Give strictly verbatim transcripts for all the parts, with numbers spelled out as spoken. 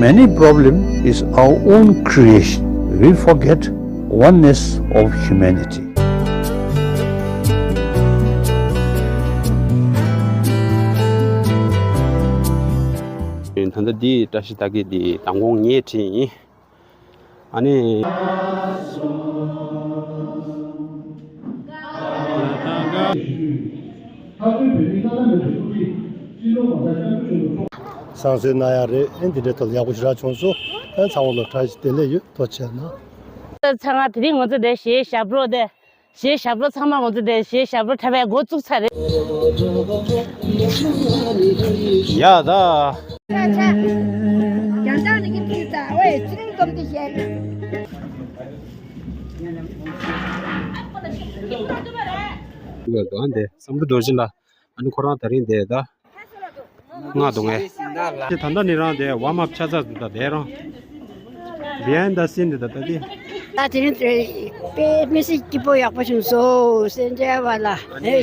Many problem is our own creation. We forget oneness of humanity. ད་ལྟ་འདི་བཀྲ་ཤིས་རྟགས་བརྒྱད་འདི་མདང་དགོང་ངས་བྲིས་ཡིན། ཨ་ནི། བསང་གསོལ་གནང་ཡག་རེད། ཨེ་འདི་འདྲའི་ཐོག་ལ་ཡག་པོ་ཞེ་དྲག་བྱུང་སོང་། ཨ་ཚང་མ་ལ་བཀྲ་ཤིས་བདེ་ལེགས་ཡོད། ཐུགས་རྗེ་གནང་། ཚང་མ་དེ་རིང་ང་ཚོ་འདིར་གཞས་ཞབས་བྲོ་དེ། གཞས་ཞབས་བྲོ་ཚང་མ་ང་ཚོ་འདིར་གཞས་ཞབས་བྲོ་འཁྲབ་པའི་འགོ་བཙུགས་ཚར་རེད། ཡ་ད། རྒྱང་ཐག་ནས་ཀྱི་ཕུལ་ད་ཝེ་ཚུར་འཛོམས་ཏེ་བཤད། འདི་བསམ་གྲུབ་རྡོ་རྗེ་ལགས། ཨ་ནི་ཁོ་རང་དེ་རིང་དེ་ད་ང་དུ་ངས་དེ་ད་ལྟ་ནི་རང་དེ་ཝརམ་ཨབ་ཆ་ཚ་ཟིན་ད་དེ་རང་བི་ཧའིན་ཌི་ཟི་ཤིན་དེ་ད་ལྟ་དེ། ད་དེ་རིང་དེ་དཔེ་མི་སྲིད་སྐྱིད་པོ་ཡག་པོ་བྱུང་སོང་། སེམས་ཁྲལ་བ་ལ་ཨ་ནི།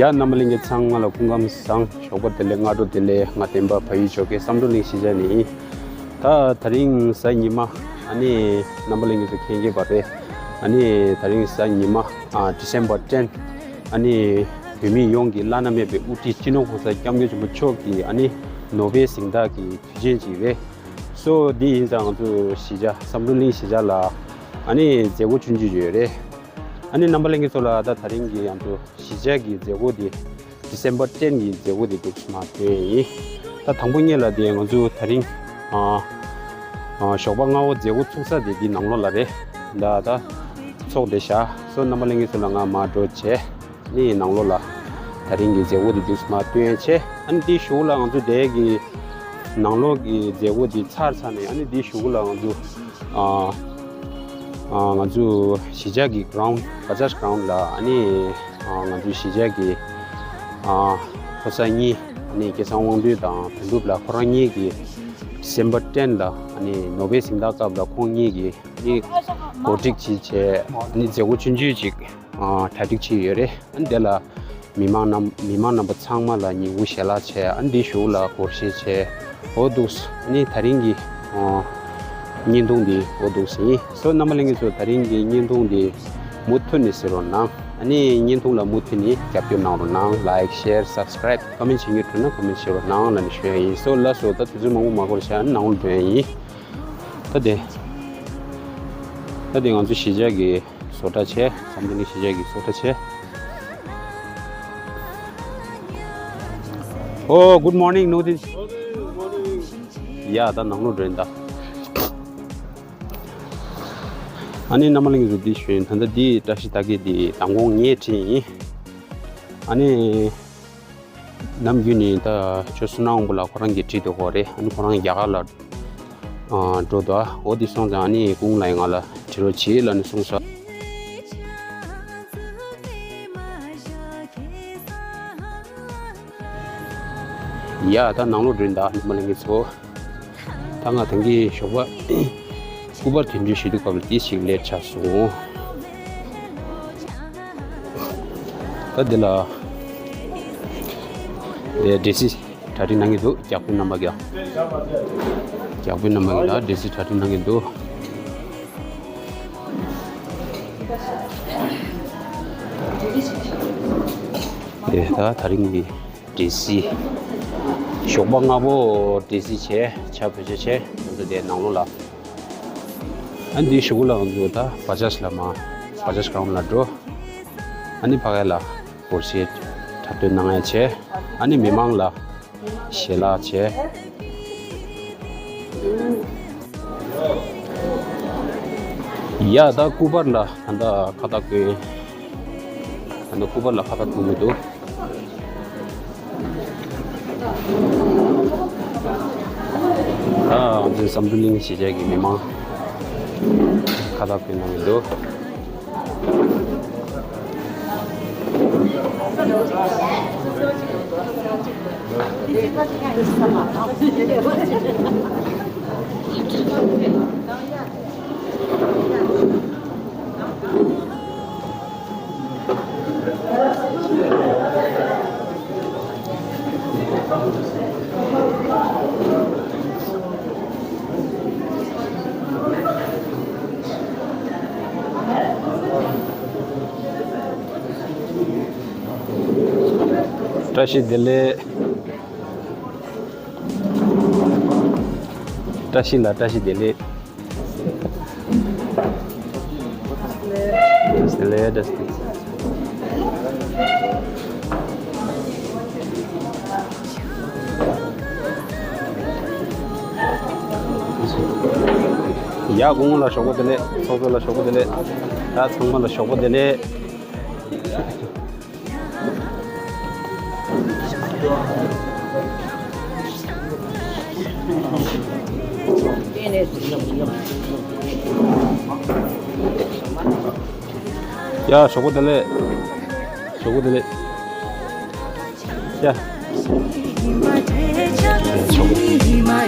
ཡ་རྣམ་པ་ལྷན་རྒྱས་ཚང་མ་ལ་སྐུ་ཁམས་བཟང་། ཞོགས་པ་བདེ་ལེགས། སྔ་དྲོ་བདེ་ལེགས། ང་བསྟན་པ་བལ་ཡུལ་ཇོ་ཁའི་བསམ་གྲུབ་གླིང་གཞིས་ཆགས་ནས་ཡིན། ད་དེ་རིང་གཟའ་ཉི་མ། ཨ་ནི་རྣམ་པ་ལྷན་རྒྱས་ཚོ་མཁྱེན་གྱི་པ་རེད། ཨ་ནི་དེ་རིང་གཟའ་ཉི་མ་ཨ་December ten། ཨ་ནི་བོད་མི་ཡོངས་ཀྱི་བླ་ན་མེད་པའི་དབུ་ཁྲིད་སྤྱི་ནོར་གོང་ས་སྐྱབས་མགོན་ཆེན་པོ་མཆོག་གི་ཨ་ནི་ནོ་བེལ་གཟེངས་རྟགས་ཀྱི་དུས་ཆེན་ཅིག་རེད། སོ་འདི་ཡིན་ཙང་ང་ཚོ་གཞིས་ཆགས་བསམ་གྲུབ་གླིང་གཞིས་ཆགས་ལ་ཨ་ནི་མཛད་སྒོ་ཆུང་ཆུང་ཡོད་རེད། ཨ་ནི་རྣམ་པ་ལྷན་རྒྱས་ཚོ་ལ་ད་དེ་རིང་གི་ང་ཚོ་གཞིས་ཆགས་ཀྱི་མཛད་སྒོ་འདི་December ten་གི་མཛད་སྒོ་འདི་འདུག་སེ་མར་སྟོན་ཡིན། ད་དང་པོ་ཉིད་ལ་དེ་ང་ཚོ་དེ་རིང་ཨ་ཨ་ཞོགས་པ་སྔ་པོ་མཛད་སྒོ་ཚུགས་ས་དེ་འདི་ནང་ལོགས་ལ་རེད། ད་ད་ཚོགས་དེ་བཞག་སོ་རྣམ་པ་ལྷན་རྒྱས་ཚོ་ལ་ང་མར་འགྲོ་བྱས་ནི་ནང་ལོགས་ལ་དེ་རིང་གི་མཛད་སྒོ་འདི་འདུག་སེ་མར་སྟོན་ཡ་བྱས། ཨ་ནི་དེའི་གཞུག་ལ་ང་ཚོ་དེ་གི་ནང་ལོགས་ཀྱི་མཛད་སྒོ་འདི་ཚར་ཚར་ནས་ཨ་ནི་དེའི་གཞུག་ལ་ང་ཚོ་ཨ་ཨ་ང་ཚོ་གཞིས་ཆགས་ཀྱི་ground Bajaj ground་ལ་ཨ་ནི་ཨ་ང་ཚོ་གཞིས་ཆགས་ཀྱི་ཨ་ཕོ་གསར་གཉིས་ཨ་ནི་སྐལ་བཟང་དབང་འདུས་དང་དོན་གྲུབ་ལགས་ཁོ་རང་གཉིས་ཀྱིས་December ten་ལ་ཨ་ནི་ནོ་བེལ་གཟེངས་རྟགས་སྐབས་ལ་ཁོང་གཉིས་ཀྱིས་ཨ་ནི་གོ་སྒྲིག་ཅིག་བྱས། ཨ་ནི་མཛད་སྒོ་ཆུང་ཆུང་ཅིག་ཨ་གྲ་སྒྲིག་བྱས་ཡོད་རེད། ཨ་ནི་དེ་ལ་མི་མང་རྣམ་མི་མང་རྣམ་པ་ཚང་མ་ལ་ཉིན་གུང་ཞལ་ལག་བྱས། ཨ་ནི་དེའི་གཞུག་ལ་སྒོར་གཞས་བྱས། འོ་འདུག་སེ། ཨ་ནི་དེ་རིང་གི་ཨ་བརྙན་ཐུང་འདི་འོ་འདུག་སེ་ཡིན། སོ་རྣམ་པ་ལྷན་རྒྱས་ཚོ་དེ་རིང་གི་བརྙན་ཐུང་འདི་མུ་མཐུད་ནས་གཟིགས་རོགས་གནང་། ཨ་ནི་བརྙན་ཐུང་ལ་མུ་མཐུད་ནས་རྒྱབ་སྐྱོར་གནང་རོགས་གནང་། Like, share, subscribe, comment་བྱེད་མཁན་འདུག་ན་comment་བྱེད་རོགས་གནང་ལབ་ནས་ཞུ་ཡ་ཡིན། སོ་ལགས་སོ། ད་དུས་ཚོད་མང་པོ་མ་འགོར་བྱས་ཨ་ནི་ནང་ལ་འགྲོ་ཡ་ཡིན། ད་དེ་ད་དེ་ང་ཚོ་གཞིས་ཆགས་ཀྱི་བཟོ་གྲྭ་བྱས། བསམ་གྲུབ་གླིང་གཞིས་ཆགས་ཀྱི་བཟོ་གྲྭ་བྱས། Oh, good morning, Noodin. ཡ་ད་ནང་ལོགས་འགྲོ་ཡིན་ད། ཨ་ནི་རྣམ་པ་ལྷན་རྒྱས་ཚོ་འདི་ཞུ་ཡིན། ད་ལྟ་འདི་བཀྲ་ཤིས་རྟགས་བརྒྱད་འདི་མདང་དགོང་ངས་བྲིས་ཡིན། ཨ་ནི་ནམ་རྒྱུན་ནས་ད་ཁྱོད་བསོད་ནམས་དབང་པོ་ལགས་ཁོ་རང་གིས་བྲིས་འདུག་གོ་རེད། ཨ་ནི་ཁོ་རང་རྒྱ་གར་ལ་ཨ་འགྲོ་འདུག་འོ་དེ་སོང་ཙང་ཨ་ནི་སྐུ་ངོ་ལགས་ང་ལ་བྲིས་རོགས་བྱེད་ལབ་ནས་གསུངས་སོང་། ཡ་ད་ནང་ལོགས་འགྲོ་ཡིན་ད་རྣམ་པ་ལྷན་རྒྱས་ཚོ། ད་ང་ད་གིན་ཞོགས་པ་སྐུ་པར་དེ་འདྲ་ཞུ་དུས་སྐབས་ལ་དེ་ཞིག་ལས་ཆགས་སོང་། ད་འདི་ལ་འདི་འབྲས་སིལ་གྲ་སྒྲིག་གནང་གི་འདུག་རྒྱག་པའི་རྣམ་པ་གིས། རྒྱག་པའི་རྣམ་པ་གིས་ལ་འབྲས་སིལ་གྲ་སྒྲིག་གནང་གི་འདུག་དེ་ད་ད་རིང་གི་འབྲས་སིལ། ཞོགས་པ་སྔ་པོ་འབྲས་སིལ་བྱས། ཇ་བོད་ཇ་བྱས། ང་ཚོ་དེ་ནང་ལོགས་ལ། ཨ་འདི་གཞུག་གུ་ལ་ང་ཚོ་ད་བ་ཇ་ཇ་ལ་མ། བ་ཇ་ཇ་གྲོང་ལ་འགྲོ། ཨ་ནི་ཕ་གི་ལ་སྒོར་གཞས་འཁྲབ་སྟོན་གནང་ཡ་བྱས། ཨ་ནི་མི་མང་ལ་ཞལ་ལག་བྱས། ཡ་ད་སྐུ་པར་ལ་ད་ལྟ་ཁ་བཏགས་བསྐུར། ད་ལྟ་སྐུ་པར་ལ་ཁ་བཏགས་བསྐུར་གྱི་འདུག་ད་ང་ཚོའི་བསམ་གྲུབ་གླིང་གཞིས་ཆགས་ཀྱི་མི་མང་ཁ་བཏགས་བསྐུར་གནང་གི་འདུག་བཀྲ་ཤིས་བདེ་ལེགས། བཀྲ་ཤིས་ལ་བཀྲ་ཤིས་བདེ་ལེགས། བཀྲ་ཤིས་བདེ་ལེགས། བཀྲ་ཤིས་བདེ་ལེགས། ཡ་སྐུ་ངོ་ལགས་ཞོགས་པ་བདེ་ལེགས། ཚོགས་གཙོ་ལགས་ཞོགས་པ་བདེ་ལེགས། ད་ཚང་མ་ལ་ཞོགས་པ་བདེ་ལེགས། ཡ་ཞོགས་པ་བདེ་ལེགས། ཞོགས་པ་བདེ་ལེགས། ཡ། ཞོགས་པ།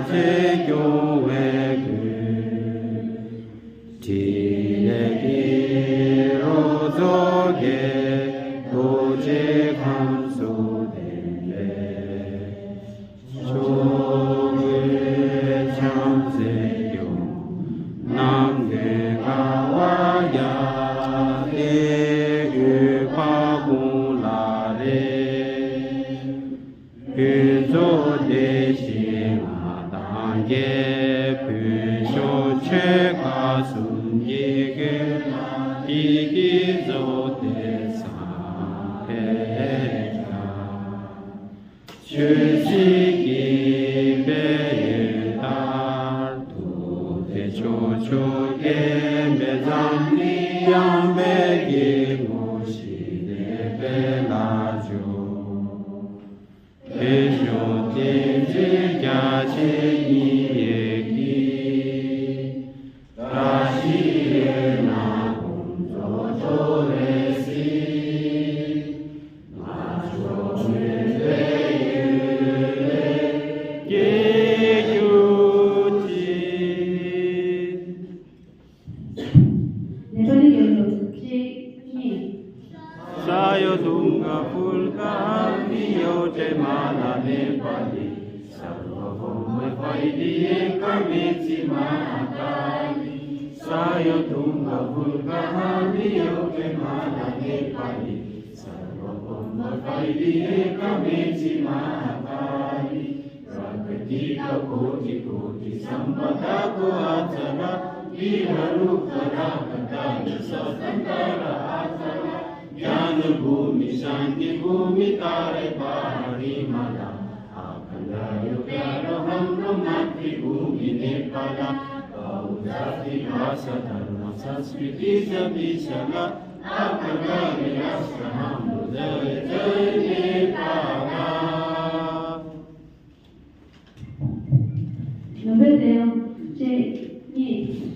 ཚེ་སྐྱོང་བའི་མགོན། ཕྲིན་ལས་ཀྱི་རོ་ཚོགས་ཀྱིས། རྡོ་རྗེ་ཁམས་སུ་བསྟན་པའི། ཕྱོགས་ཀུན་བྱམས་བརྩེས་སྐྱོང་། ནམ་མཁའི་ཀ་བ་བརྒྱ་སྟེ། འོད་དཔག་ཀུན་ལ་རེག། ཕུན་ཚོགས་བདེ་གཤེགས་ལྔ་དང་བརྒྱད། ཕུན་ཚོགས་ཆོས་འཁོར་གསུམ་གྱི་མགོན། བདེ་སྐྱིད་རྫོགས་སྡེ་སངས་རྒྱས་བརྒྱ། ཆོས་སྲིད་དགེ་བའི་ཡོན་བདག་ཏུ། ཐུབ་བསྟན་ཕྱོགས་བཅུར་རྒྱས་པའི་འཛམ་གླིང་། ཡངས་པའི་སྐྱེ་དངོས་ཞི་བདེའི་དཔལ་ལ་འབྱོར། བོད་ལྗོངས་བསྟན་འཛིན་རྒྱ་ཆེ་ཉི་འོད་ཀྱིས། བཀྲ་ཤིས་འོད་སྣང་ཀུན་རྫོགས་འགྲོ་བའི་གཟིས། ང་མཆོག་མོས་པའི་ཡུལ་ལས་སྐྱེ་གྱུར་ཅིག། ནེ་པ་ལི་ཡོད་ལོ། གཅིག་གཉིས། ས་ཡོ་དུང་ག་ཕུལ་ག་མི་ཡོ་ཏྲེ་མ་ལ་ནེ་པ་ལི། སརྦ་བྷོ་མ་ཧྲཱིཿ་ཨེ་ཀ་མེ་ཙི་མ་ཧཱ་ཀཱ་ལི། ས་ཡོ་དུང་ག་ཕུལ་ག་མི་ཡོ་ཏྲེ་མ་ལ་ནེ་པ་ལི། སརྦ་བྷོ་མ་ཧྲཱིཿ་ཨེ་ཀ་མེ་ཙི་མ་ཧཱ་ཀཱ་ལི། པྲ་ཀྲ་ཏི་ཀ་ཀོ་ཊི་ཀོ་ཊི་སམ་བ་ཏཱ་ཀོ་ཨ་ཙ་ལ། བི་ཧ་རུ་ཀ་ར་ཀ་ཏ་ལི་ས་ཏན་ཏ་ར་ཨ་ཙ་ལ། ཛྙཱ་ན་བྷུ་མི་ཤཱན་ཏི་བྷུ་མི་ཏཱ་རེ་པ་ཧ་རི་མ་ལ། ཨ་ཁན་ད་ཡུ་ག་རོ་ཧ་རོ་མ་ཏྲི་བྷུ་མི་ནེ་པ་ལ། བ་ཨུ་ཛ་ཏི་བྷ་ས་དྷརྨ་སཾ་སྐྲྀ་ཏི་ཛ་བི་ཛ་ལ། ཨ་ཁན་ད་ཡུ་ཡ་ས་ཧ་མུ་ཛ་ཡ་ཛ་ནེ་པ་ལ། ནང་པའི་དེ་ཡང་གཅིག་གཉིས།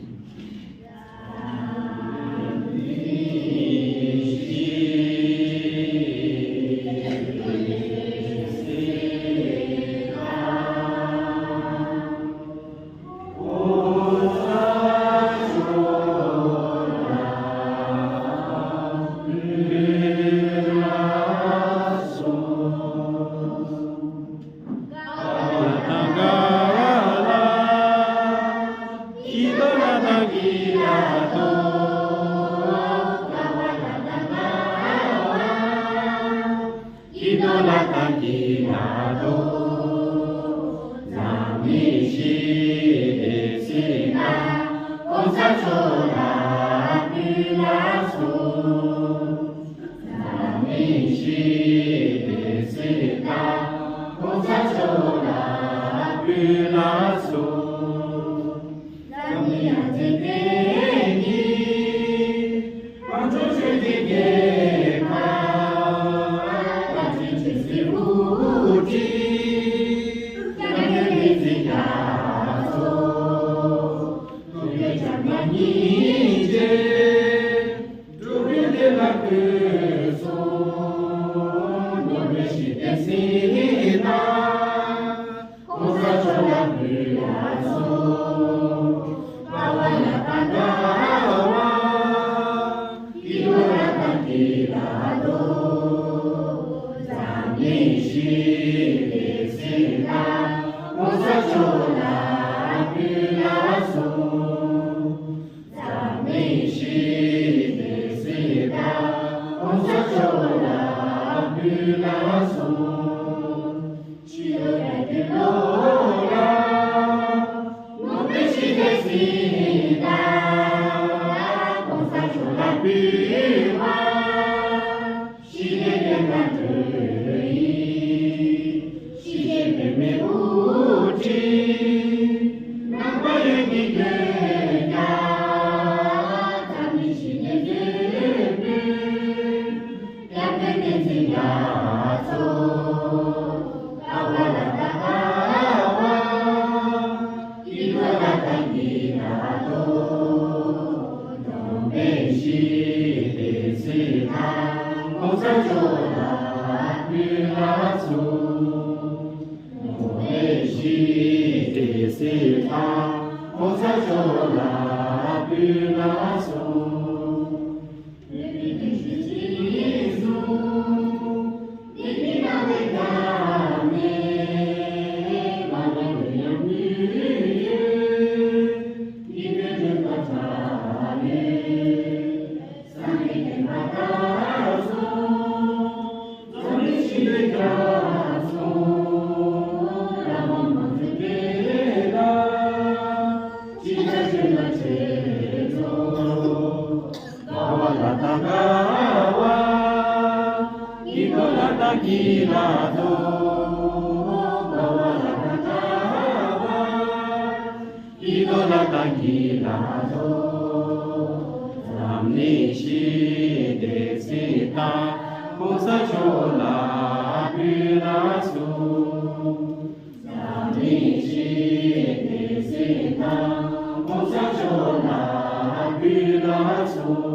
ཁོང་ཚ་ཤོ་ལ་ཕུལ་ལ་སོང་། ཀི་ཏོ་ལ་ཏ་ཀི་ལ་ཏོ། ཛམ་ནི་ཤི་ཏེ་སི་ཏ་ཕུ་ས་ཆོ་ལ་བུ་ལ་སུ། ཛམ་ནི་ཤི་ཏེ་སི་ཏ་ཕུ་ས་ཆོ་ལ་བུ་ལ་སུ།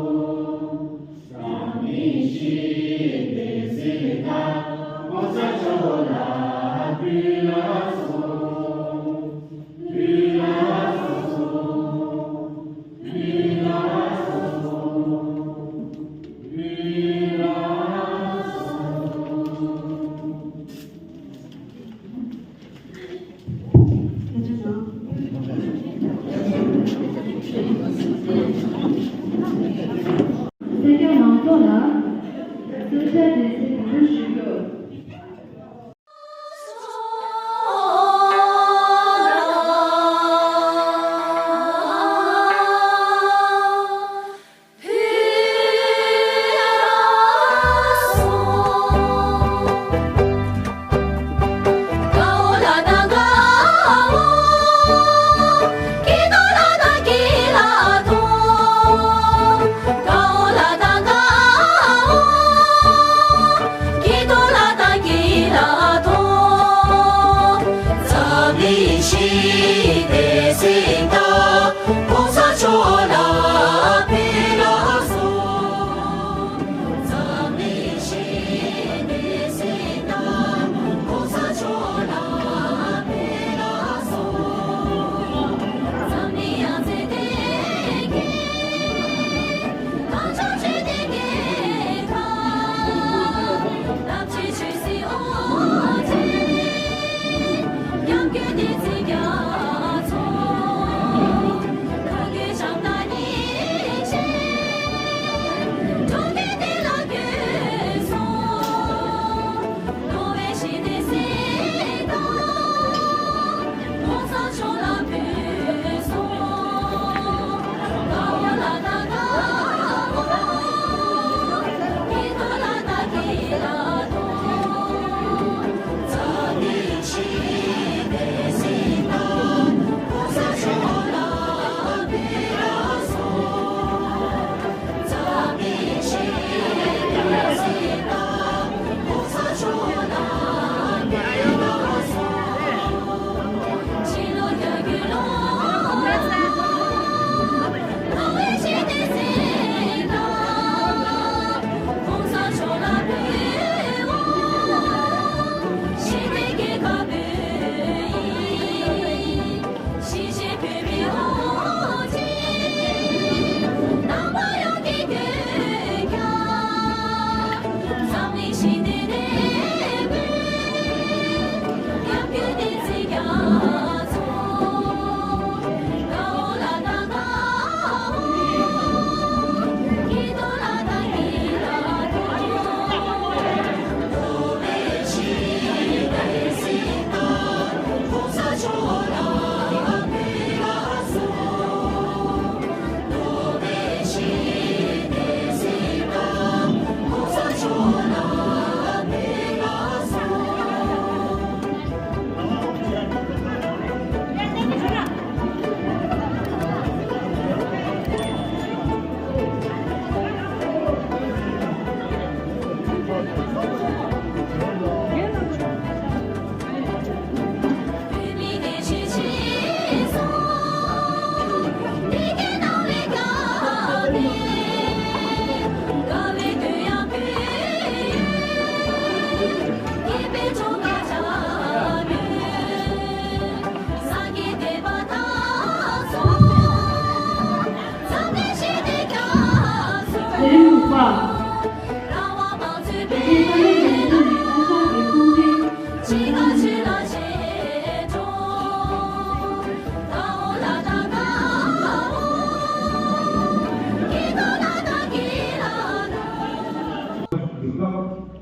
གསན་མཁན་མང་ཚོགས་ལ་གསོལ་ཇ་སྦྱིན་སྲེག་གི་འབུལ་ཞུ་རྒྱུ།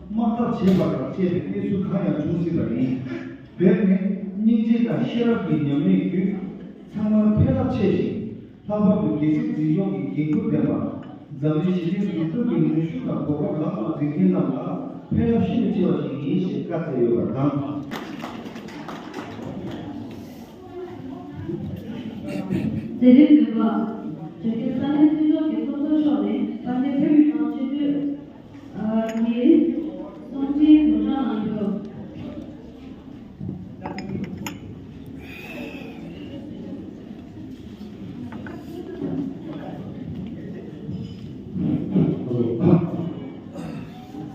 དམག་འཐབ་བྱེད་པ་དང་བཅས་པའི་གནས་ཚུལ་གང་ཡང་བྱུང་སྲིད་པ་ཡིན། བོད་ནི་སྙིང་རྗེ་དང་ཤེས་རབ་ཀྱི་ཉམས་ལེན་བརྒྱུད། ཚང་མར་ཕན་རླབས་ཆེ་ཞིང་། ལྷག་པར་དུ་རྒྱལ་སྲིད་འཛིན་སྐྱོང་གི་འགན་འཁུར་ལྡན་པ། འཛམ་གླིང་ཞི་བདེའི་འགྲོ་སྟངས་ཀྱི་ནུས་ཤུགས་དང་གོ་སྐབས་ལག་ཏུ་འཛིན་མཁན་རྣམས་ལ་ཕན་རླབས་ཤིན་ཏུ་ཆེ་བ་ཞིག་ཡིན་ཞེས་བཀའ་སྩལ་ཡོད་པ་དང་། མཛད་རིམ་བདུན་པ། བྱ་རྒོད་ས་གནས་མཐུན་ཚོགས་ཀྱི་ཚོགས་གཙོ་མཆོག་ནས་དཔལ་ལྡན་བོད་མི་མང་སྤྱི་འཐུས་ཀྱི་གསུང་འཕྲིན་དུམ་གྲ་གནང་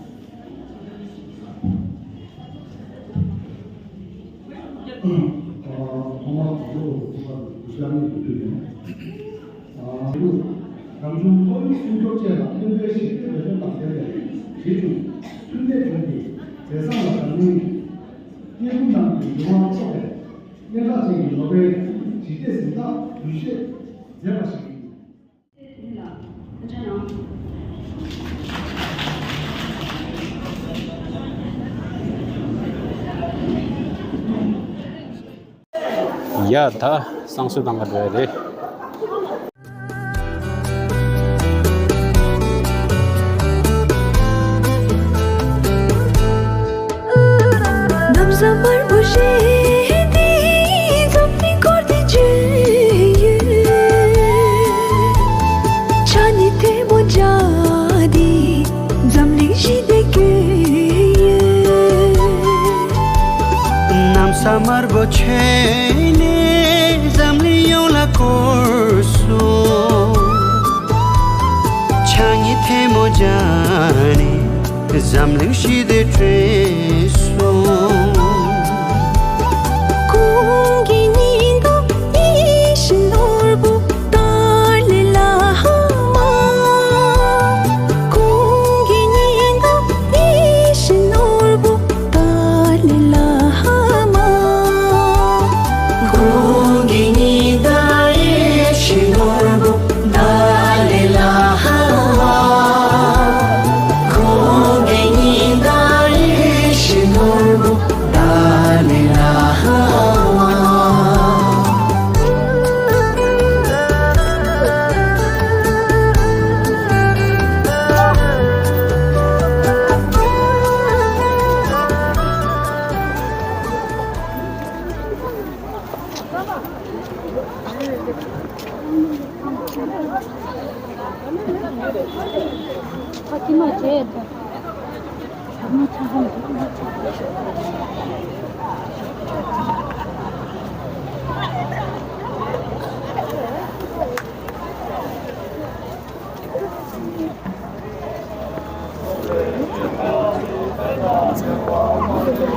རྒྱུ། ཐོག་མར་གོང་ས་མཆོག་གི་སྐུ་ཚབ་ནས་འབུལ་རྒྱུ་ཡིན། རང་བྱུང་ཁོར་ཡུག་སྲུང་སྐྱོབ་བཅས་ལ་སྨན་པའི་ཞིབ་ཕྲའི་འབད་བརྩོན་དང་ལྡན་པའི་རྗེས་འཇུག་མཐུན་གནས་བྱུང་སྟེ་མཛད་བཟང་ལ་དང་ནི། སྐྱེས་བུ་རྣམས་ཀྱི་ཡིད་དབང་འཕྲོག་པའི་སྙན་གྲགས་ཅན་གྱི་ནོ་བེལ་ཇི་བདེ་གཟེངས་རྟགས་འབུལ་བཞེས་མཛད་པ་ཞིག་ཡིན། ཡ་ད་བསང་གསོལ་བཏང་ག་འགྲོ་ཡ་རེད། གནམ་ས་དམར་པོ་བཞད་དེ་འཛམ་གླིང་བསྐོར་ཏེ་བྱོན་ཡོད། ཕྱག་གཉིས་ཐལ་མོ་སྦྱར་ཏེ་འཛམ་གླིང་ཞི་བདེ་བསྐྱོད་ཡོད། གནམ་ས་དམར་པོ་བྱོན་ནས་འཛམ་གླིང་ཡོངས་ལ་བསྐོར་སོང་། ཕྱག་གཉིས་ཐལ་མོ་སྦྱར་ནས་འཛམ་གླིང་ཞི་བདེ་བསྐྲུན་སོང་། གོང་གི་ཉི་ཟླ་ཡིད་བཞིན་ནོར་བུ་ཏཱ་ལའི་བླ་མ། གོང་གི་ཉི་ཟླ་ཡིད་བཞིན་ནོར་བུ་ཏཱ་ལའི་བླ་མ། གོང་གི་ཉི་ཟླ་ཡིད་བཞིན་ནོར་བུ་ཏཱ་ལའི་བླ་མ། གོང་གི་ཉི་ཟླ་ཡིད་བཞིན་ནོར་བུ་ཏཱ་ལའི་བླ་མ།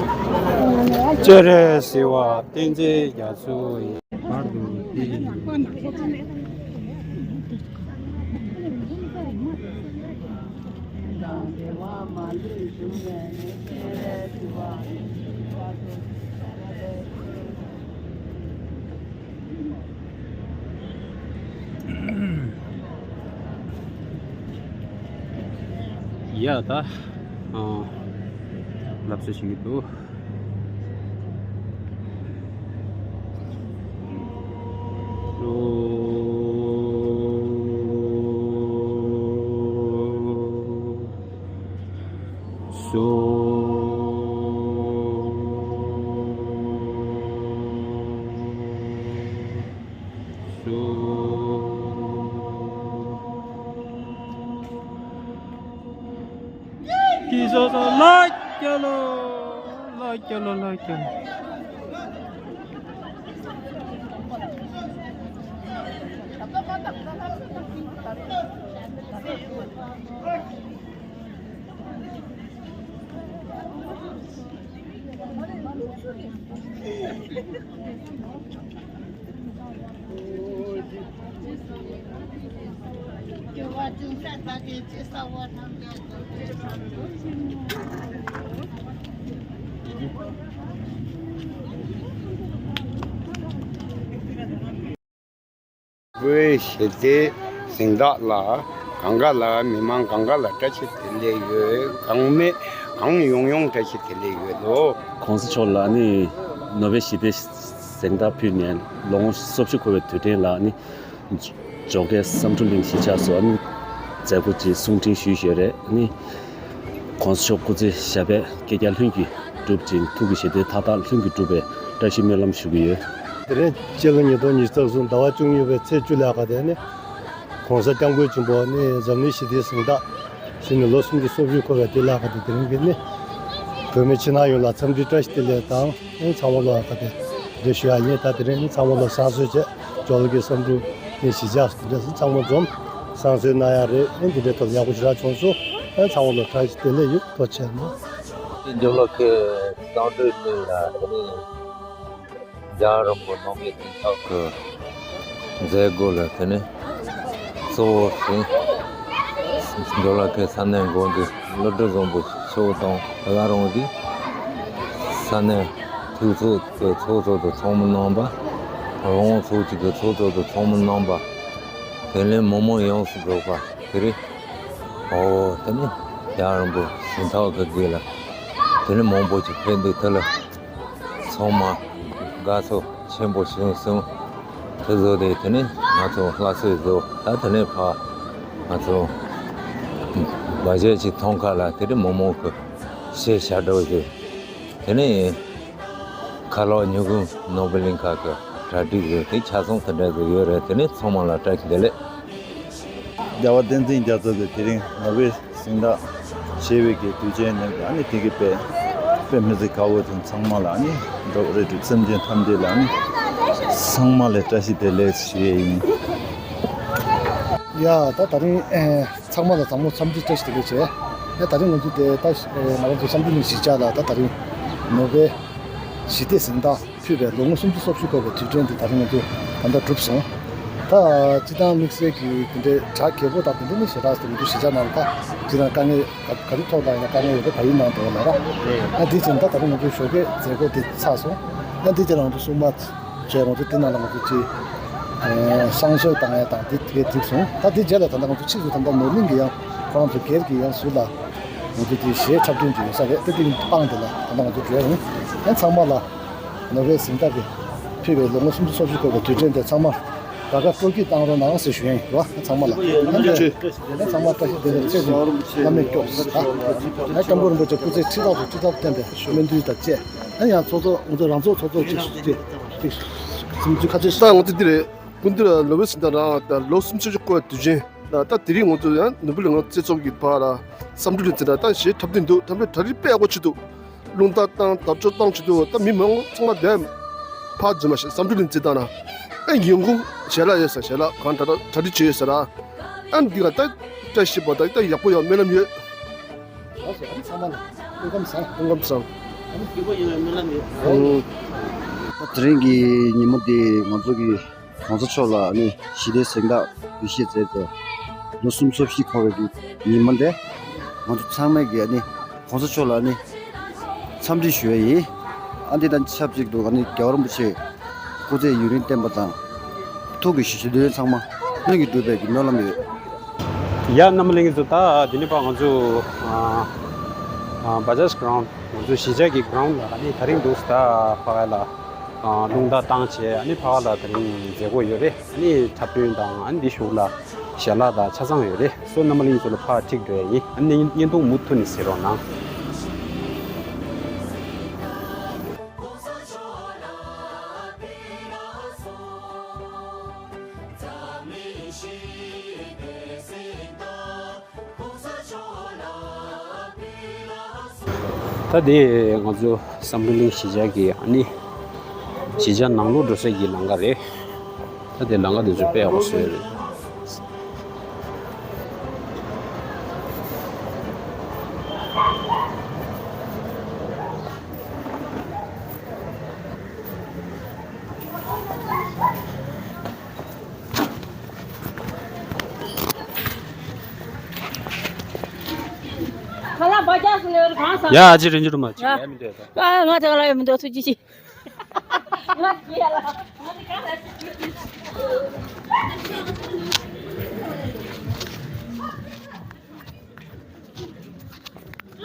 སྤྱན་རས་གཟིགས་དབང་བསྟན་འཛིན་རྒྱ་མཚོ་ཡི། ཡ་ད། ཨ། ལབ་ས་ཞིག་འདུག་སོ། སོ། ཀི་སོ་སོ་ལ་རྒྱ་ལོ། ལ་རྒྱ་ལོ། ལ་རྒྱ་ལོ། བོད་ཞི་བདེའི་གཟེངས་རྟགས་ལ་གང་ག་ལ་མི་མང་གང་ག་ལ་བཀྲ་ཤིས་བདེ་ལེགས་ཡོད། གོང་མའི་ གང་ཡོང་ཡོང་བཀྲ་ཤིས་བདེ་ལེགས་ཡོད་དོ། ༸གོང་ས་མཆོག་ལ་ནི་ནོ་བེལ་ཞི་བདེའི་གཟེངས་རྟགས་ཕུལ་ནས་ལོ་ངོ་སོ་བཞི་འཁོར་བའི་དུས་དྲན་ལ་ནི་ཇོ་ཁའི་བསམ་གྲུབ་གླིང་གཞིས་ཆགས་སུ་ནི་མཛད་སྒོ་ཅིག་གསུང་འཕྲིན་ཞུས་ཡོད་རེད། ནི་༸གོང་ས་མཆོག་སྐུ་ཚེ་ཞབས་པད་བསྐལ་བརྒྱར་ལྷུན་གྱིས་གྲུབ་ཅིང་ཐུགས་ཀྱི་བཞེད་དོན་མཐའ་དག་ལྷུན་གྱིས་འགྲུབ་པའི་བཀྲ་ཤིས་སྨོན་ལམ་ཞུ་གི་ཡོད། དེ་རིང་སྤྱི་ལོ་ཉིས་སྟོང་ཉི་ཤུ་རྩ་གསུམ་ཟླ་བ་བཅུ་གཉིས་པའི་ཚེས་བཅུ་ལ་ཁ་དེ་ནི་༸གོང་ས་སྐྱབས་མགོན་ཆེན་པོ་ནི་འཛམ་གླིང་ཞི་བདེའི་གཟེངས་རྟགས་ཞུས་ནས་ལོ་སུམ་ཅུ་སོ་བཞི་འཁོར་བའི་དུས་ལ་ཁ་དེ་དེ་རིང་གི་ནི་བོད་མི་ཕྱི་ནང་ཡོངས་ལ་འཚམས་འདྲི་བཀྲ་ཤིས་བདེ་ལེགས་དང་། ཨེ་ཚང་མ་ལོ་ཁ་དེ་འདྲ་ཞུ་ཡ་ཡིན། ད་དེ་རིང་ཚང་མ་ལོ་བསང་གསོལ་བྱས་ཇོ་ཁ་གི་བསམ་གྲུབ་གླིང་གཞིས་ཆགས་སུ་འདྲ་སེ་ཚང་མ་འཛོམས་བསང་གསོལ་གནང་ཡ་རེད། ཨེ་འདི་འདྲའི་ཐོག་ཡག་པོ་ཞེ་དྲག་བྱུང་སོང་། ཨེ་ཚང་མ་ལོ་བཀྲ་ཤིས་བདེ་ལེགས་ཡོད། ཐུགས་རྗེ་ཆེ་གནང་། འདི་ཇོ་ཁ་གི་བསང་གྲུབ་གླིང་ལ་དེ་རིང་རྒྱལ་བ་རིན་པོ་ཆེ་ནོ་བེལ་གཟེངས་རྟགས་ཀྱི་མཛད་སྒོ་ལ་དེ་ནས་གཙོ་བོ་ཟིན། ཇོ་ཁ་གི་ས་གནས་འགོ་འཛིན་ཀླུ་སྒྲུབ་བཟང་པོ་མཆོག་དང་དེ་ག་རང་གི་ས་གནས་འཐུས་ཚོགས་ཀྱི་ཚོགས་གཙོ་དང་ཚོགས་མི་རྣམ་པ། རང་དབང་ཚོགས་ཆུང་གི་ཚོགས་གཙོ་དང་ཚོགས་མི་རྣམ་པ། དེ་ནས་མི་མང་ཡོངས་སུ་རྫོགས་པ་དེ་རེད། ཨོ་དེ་ནས་རྒྱལ་བ་རིན་པོ་ཆེ་གཟེངས་རྟགས་ཀྱི་དགེ་ལ་དེ་ནས་མང་པོ་ཞིག་ཕེབས་འདུག་དེ་ལ་ཚང་མ་དགའ་ཚོར་ཆེན་པོ་བྱུང་སོང་། དེ་བཟོ་དེ་དེ་ནས་ང་ཚོ་ལྷ་གསོལ་བཟོ། ད་དེ་ནས་ཕར་ང་ཚོ་བ་ཇ་ཅིག་འཐུང་ཁ་ལ་དེ་རིང་མི་མང་གི་ཞལ་ཤ་སྒྲོག་བཟོས། དེ་ནས་ཁ་ལག་ཉོ་གི་ནོར་བུ་གླིང་ཁ་གི་གྲ་སྒྲིག་བཟོས་དེ་ཆ་ཚང་དེ་འདྲ་བཟོ་ཡོད་རེད། དེ་ནས་ཚང་མ་ལ་བཀྲ་ཤིས་བདེ་ལེགས། རྒྱལ་བ་བསྟན་འཛིན་རྒྱ་མཚོ་གིས་དེ་རིང་ནོ་བེལ་གཟེངས་རྟགས་བཞེས་པའི་གི་དུས་ཆེན་ནང་ཨ་ནི་དེ་གི་དཔེ་དཔེ་མི་སྲིད་དགའ་བོ་དང་ཚང་མ་ལ་ཨ་ནི་འགྲོ་རེ་སེམས་ཅན་ཐམས་ཅད་ལ་ཨ་ནི་ཚང་མ་ལ་བཀྲ་ཤིས་བདེ་ལེགས་ཞུ་ཡས་ཡིན། ཡ་ད་ད་རིང་ཚང་མ་ལ་དང་པོ་འཚམས་འདྲི་བཀྲ་ཤིས་བདེ་ལེགས་བྱས། ཡ་ད་རིང་ང་ཚོ་དེ་ད་ང་རང་ཚོ་བསམ་གྲུབ་གླིང་གཞིས་ཆགས་ལ་ད་ད་རིང་ནོ་བེལ་ཞི་བདེ་གཟེངས་རྟགས་ཕུལ་བའི་ལོ་ངོ་སུམ་ཅུ་སོ་བཞི་འཁོར་བའི་དུས་དྲན་དེ་ད་རིང་ང་ཚོས་ད་ལྟ་གྲུབ་སོང་། ད་སྤྱི་བཏང་དམིགས་བསལ་གྱི་དེ་འདྲའི་གྲ་རྒྱས་པོ་དང་དེ་འདྲ་ནི་ཞེ་དྲག་དེ་ང་ཚོ་གཞིས་ཆགས་ནང་ལ་ད་སྤྱི་བཏང་དཀའ་ངལ་ག་ག་རེ་ཐོག་ལ་ཡིན་ན་དཀའ་ངལ་ཡོད་པ་བལ་ཡུལ་ནང་དུ་ལ་ར། ཨ་དེ་བྱས་ན་ད་ད་རིང་ང་ཚོའི་ཞོགས་ཀའི་མཛད་སྒོ་དེ་ཚར་སོང་། ཨ་དེ་རྗེས་ལ་ང་ཚོ་སྲུང་མ་བྱས་ང་ཚོ་དེ་ནང་ལ་ང་ཚོ་ཅིག་བསང་གསོལ་བཏང་ཡ་དང་དེ་དེ་གས་འགྲིག་སོང་། ད་དེ་རྗེས་ལ་ད་ལྟ་ང་ཚོ་ཕྱིས་སུ་ད་ལྟ་ནོར་གླིང་གི་ཡང་ཁོ་རང་ཚོ་སྒེར་གྱི་ཡང་ཟུར་ལ་ང་ཚོ་དེ་གཞས་འཁྲབ་སྟོན་ཅིག་ཡོད་ས་རེད། དེ་དེ་སྤང་དེ་ལ་ད་ལྟ་ང་ཚོ་འགྲོ་ཡ་ཡིན། ཡང་ཚང་མ་ལ་ནོ་བེལ་གཟེངས་རྟགས་ཀྱི་ཕུལ་བའི་ལོ་ངོ་སུམ་ཅུ་སོ་བཞི་འཁོར་བའི་དུས་དྲན་དེ་ཚང་མ་དགའ་དགའ་སྤྲོ་སྐྱིད་བཏང་རོགས་གནང་ཟེར་ཞུ་ཡ་ཡིན་རོ། ཚང་མ་ལ་ཡང་ཚང་མ་བཀྲ་ཤིས་བདེ་ལེགས་བཅས་ཀྱི་བླ་མེད་སྐྱོབས་ཟེར། ད་ཡང་སྐྱབས་མགོན་རིན་པོ་ཆེ་སྐུ་ཚེ་ཁྲི་ཕྲག་དང་ཁྲི་ཕྲག་བརྟན་པའི་སྨོན་འདུན་དང་བཅས། ཨ་ནི་ཡང་ཚོགས་གཙོ་ང་ཚོ་རང་ཚོགས་ཚོགས་གཙོ་གཅིག་གཅིག་གཅིག་སུམ་ཅུ་ཁ་ཚོད། ད་ང་ཚོ་འདི་རེད། སྐུ་མདུན་ལ་ནོ་བེལ་གཟེངས་རྟགས་རག་ད་ལོ་སུམ་ཅུ་སོ་བཞི་འཁོར་བའི་དུས་ཆེན་ལ་ད་དེ་རིང་ང་ཚོ་ཡང་ནོར་བུ་གླིང་རྩེ་ཚོགས་ཀྱི་བར་ལ་བསམ་གྲུབ་གླིང་རྩེ་ལ་ད་གཞས་འཁྲབ་སྟོན་འདུག་འཁྲབ་སྟོན་གྲ་སྒྲིག་དཔེ་ཡག་པོ་བྱས་འདུག་རླུང་རྟ་བཏང་དར་ལྕོག་བཏང་བྱས་འདུག་ད་མི་མང་པོ་ཚང་མ་བསྡད་ཕར་འཛུལ་མ་ཤེས་བསམ་གྲུབ་གླིང་རྩེ་བཏང་ན་ཨེ་ཡོང་ཁུངས་ཞལ་ལག་ཡོད་ས་ཞལ་ལག་གང་གྲ་གྲ་སྒྲིག་བྱས་ཡོད་ས་ར། ཨ་འདི་ག་ད་བཀྲ་ཤིས་པ་ད་ད་ཡག་པོ་ཡོད་སྨོན་ལམ་ཡོད། ཨ་ཚང་མ་ལ་སྐུ་ཁམས་བཟང་། སྐུ་ཁམས་བཟང་། ཨ་ནི་སྐྱིད་པོ་ཡོང་བའི་སྨོན་ལམ་ཡོད། ཨང་། ད་དེ་རིང་གི་ཉིན་མོ་འདི་ང་ཚོ་གི་གོང་ས་མཆོག་ལ་ཨ་ནི་ཞི་བདེའི་གཟེངས་རྟགས་འབུལ་བཞེས་མཛད་དེ་ལོ་སུམ་ཅུ་སོ་བཞི་འཁོར་བའི་གི་ཉིན་མོ་འདི་ང་ཚོ་ཚང་མས་གི་ཨ་ནི་གོང་ས་མཆོག་ལ་ཨ་ནི་འཚམས་འདྲི་ཞུ་ཡ་ཡིན། ཨ་འདི་དང་ཆབས་ཅིག་ཏུ་ཨ་ནི་རྒྱལ་བ་རིན་པོ་ཆེ་སྐུ་ཚེ་ཡུན་རིང་བརྟན་པ་དང་ཐུགས་ཀྱི་བཞེད་དོན་ཚང་མ་ལྷུན་གྱིས་གྲུབ་པའི་གི་སྨོན་ལམ་ཡོད། ཡ་རྣམ་པ་ལྷན་རྒྱས་ཚོ། ད་འདི་ནས་ཕར་ང་ཚོ་ཨ་ཨ་བ་ཇཱཇ་གྷ་རའུན་ཌི་ང་ཚོ་གཞིས་ཆགས་ཀྱི་གྷ་རའུན་ཌི་ལ་ཨ་ནི་ད་རིང་འདུག་ད་ཕ་ག་ལ་ཨ་རླུང་རྟ་བཏང་བྱས་ཨ་ནི་ཕ་ག་ལ་ད་རིང་མཛད་སྒོ་ཡོད་རེད། ཨ་ནི་འཁྲབ་སྟོན་དང་ཨ་ནི་འདི་གཞུག་ལ་ཞལ་ལག་དང་ཆ་ཚང་ཡོད་རེད། སོ་རྣམ་པ་ལྷན་རྒྱས་ཚོ་ལ་ཕར་ཁྲིད་འགྲོ་ཡ་ཡིན། ཨ་ནི་བརྙན་ཐུང་མུ་མཐུད་ནས་གཟིགས་རོགས་གནང་། ད་དེ་ང་ཚོ་བསམ་གྲུབ་གླིང་གཞིས་ཆགས་ཀྱི་ཨ་ནི་གཞིས་ཆགས་ནང་ལོགས་འགྲོ་ས་ཀྱི་ལམ་ཁ་རེད། ད་དེ་ལམ་ཁ་དེ་ཚོ་དཔེ་ཡག་པོ་བཟོས་ཡོད་རེད། ཁ་ལག་བ་རྒྱག་སོང་ནས་གང་ཟ། ཡ་ཨ་ཅེ་རིན་ཆུ་རུ་མ་ཅིག་ཡ། ཡ་མི་འདོད་ད། ཨ་ང་དེ་ག་ལ་ཡ་མི་འདོད་ཐུགས་རྗེ་ཆེ། ང་དེ་ག་ལ་ཡ།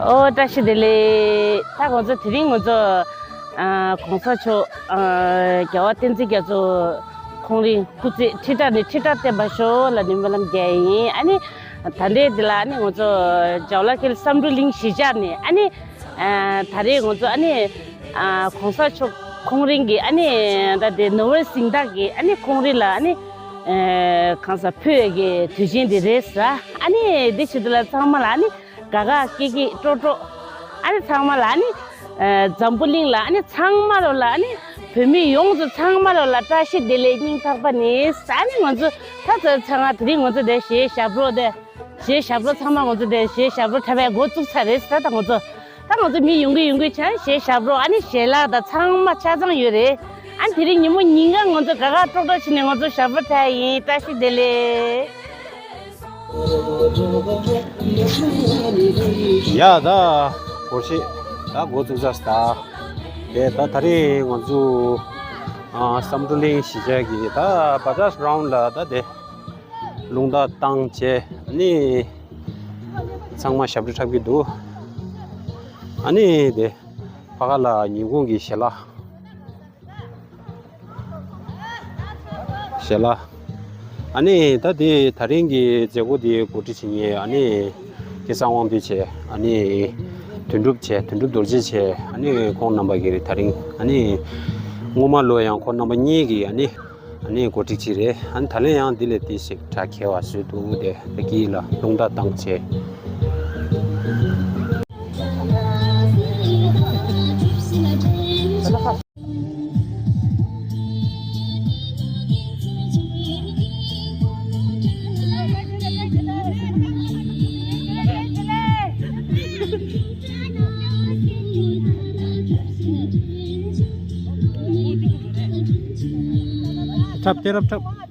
ཨོ། བཀྲ་ཤིས་བདེ་ལེགས། ད་ང་ཚོ་དེ་རིང་ང་ཚོ་ཨ་གོང་ས་མཆོག་ཨ་རྒྱལ་བ་བསྟན་འཛིན་རྒྱ་མཚོ་ཁོང་རང་སྐུ་ཚེ་ཁྲི་ཕྲག་ནས་ཁྲི་ཕྲག་བརྟན་པར་ཤོག་ལ་སྨོན་ལམ་རྒྱག་ཡིན། ཨ་ནི་ད་ལྟའི་འདི་ལ་ཨ་ནི་ང་ཚོ་ཇོ་ལ་ཁེལ་བསམ་འགྲུབ་གླིང་གཞིས་ཆགས་ནས་ཨ་ནི་ཨ་ད་རེས་ང་ཚོ་ཨ་ནི་ཨ་གོང་ས་མཆོག་ཁོང་རང་གི་ཨ་ནི་ད་དེ་ནོར་བུ་གཟེངས་རྟགས་ཀྱི་ཨ་ནི་ཁོང་རང་ལ་ཨ་ནི་ཨ་གང་ཟག་ཕུལ་བའི་གི་དུས་ཆེན་དེ་རེད་ཟེར། ཨ་ནི་འདི་ཕྱི་དེ་ལ་ཚང་མ་ལ་ཨ་ནི་དགའ་དགའ་སྐྱིད་སྐྱིད་སྤྲོ་སྤྲོ། ཨ་ནི་ཚང་མ་ལ་ཨ་ནི་ཨ་འཛམ་བུ་གླིང་ལ་ཨ་ནི་ཚང་མ་ལོ་ལ་ཨ་ནི་བོད་མི་ཡོངས་སུ་ཚང་མ་ལོ་ལ་བཀྲ་ཤིས་བདེ་ལེགས་སྙིང་ཐག་པ་ནས། ཨ་ནི་ང་ཚོ་ད་ཚ་ཚ་ང་དེ་རིང་ང་ཚོ་དེ་གཞས་ཞབས་བྲོ་དེ། གཞས་ཞབས་བྲོ་ཚང་མ་ང་ཚོ་དེ་གཞས་ཞབས་བྲོ་འཁྲབ་པའི་འགོ་བཙུགས་ཚར་རེད་ཟེར། ད་ང་ཚོ་ད་ང་ཚོ་མི་ཡོང་གི་ཡོང་གི་ཆ་གཞས་ཞབས་བྲོ་ཨ་ནི་གཞས་ལག་དང་ཚང་མ་ཆ་ཚང་ཡོད་རེད། ཨ་ནི་དེ་རིང་ཉིན་མོ་ཉིན་གང་ང་ཚོ་དགའ་དགའ་སྤྲོ་སྤྲོ་བྱས་ནས་ང་ཚོ་ཞབས་བྲོ་འཁྲབ་ཡིན། བཀྲ་ཤིས་བདེ་ལེགས། ཡ་ད་སྒོར་གཞས་ད་འགོ་བཙུགས་ཚར་ད། དེ་ད་ད་རེས་ང་ཚོ་ཨ་བསམ་གྲུབ་གླིང་གཞིས་ཆགས་ཀྱི་ད་བ་ཇཱཇ་གྷི་རའུན་ཌི་ལ་ད་དེ། རླུང་རྟ་བཏང་བྱས་ཨ་ནི་ཚང་མ་ཞབས་བྲོ་འཁྲབ་ཀྱི་འདུག་ཨ་ནི་དེ་ཕ་ག་ལ་ཉིན་གུང་གི་ཞལ་ལག་ཞལ་ལག་ཨ་ནི་ད་དེ་ད་རིང་གི་མཛད་སྒོ་དེ་གོ་སྒྲིག་བྱེད་མཁན་ཨ་ནི་སྐལ་བཟང་དབང་འདུས་བྱས། ཨ་ནི་དོན་གྲུབ་བྱས། དོན་གྲུབ་རྡོ་རྗེ་བྱས། ཨ་ནི་ཁོང་རྣམ་པ་གིས་ད་རིང་ཨ་ནི་སྔོན་མ་ལོ་ཡང་ཁོང་རྣམ་པ་གཉིས་ཀྱིས་ཨ་ནི། ཨ་ནི་གོ་སྒྲིག་ཅིག་རེད། ཨ་ནི་ད་ལན་ཡང་འདི་ལས་ཏི་ཞིག་གྲ་རྒྱས་པ་བཟོས་འདུག་དེ་ད་གི་ལ་རླུང་རྟ་བཏང་བྱས། འཁྲབ་སྟེ་རབ་འཁྲབ།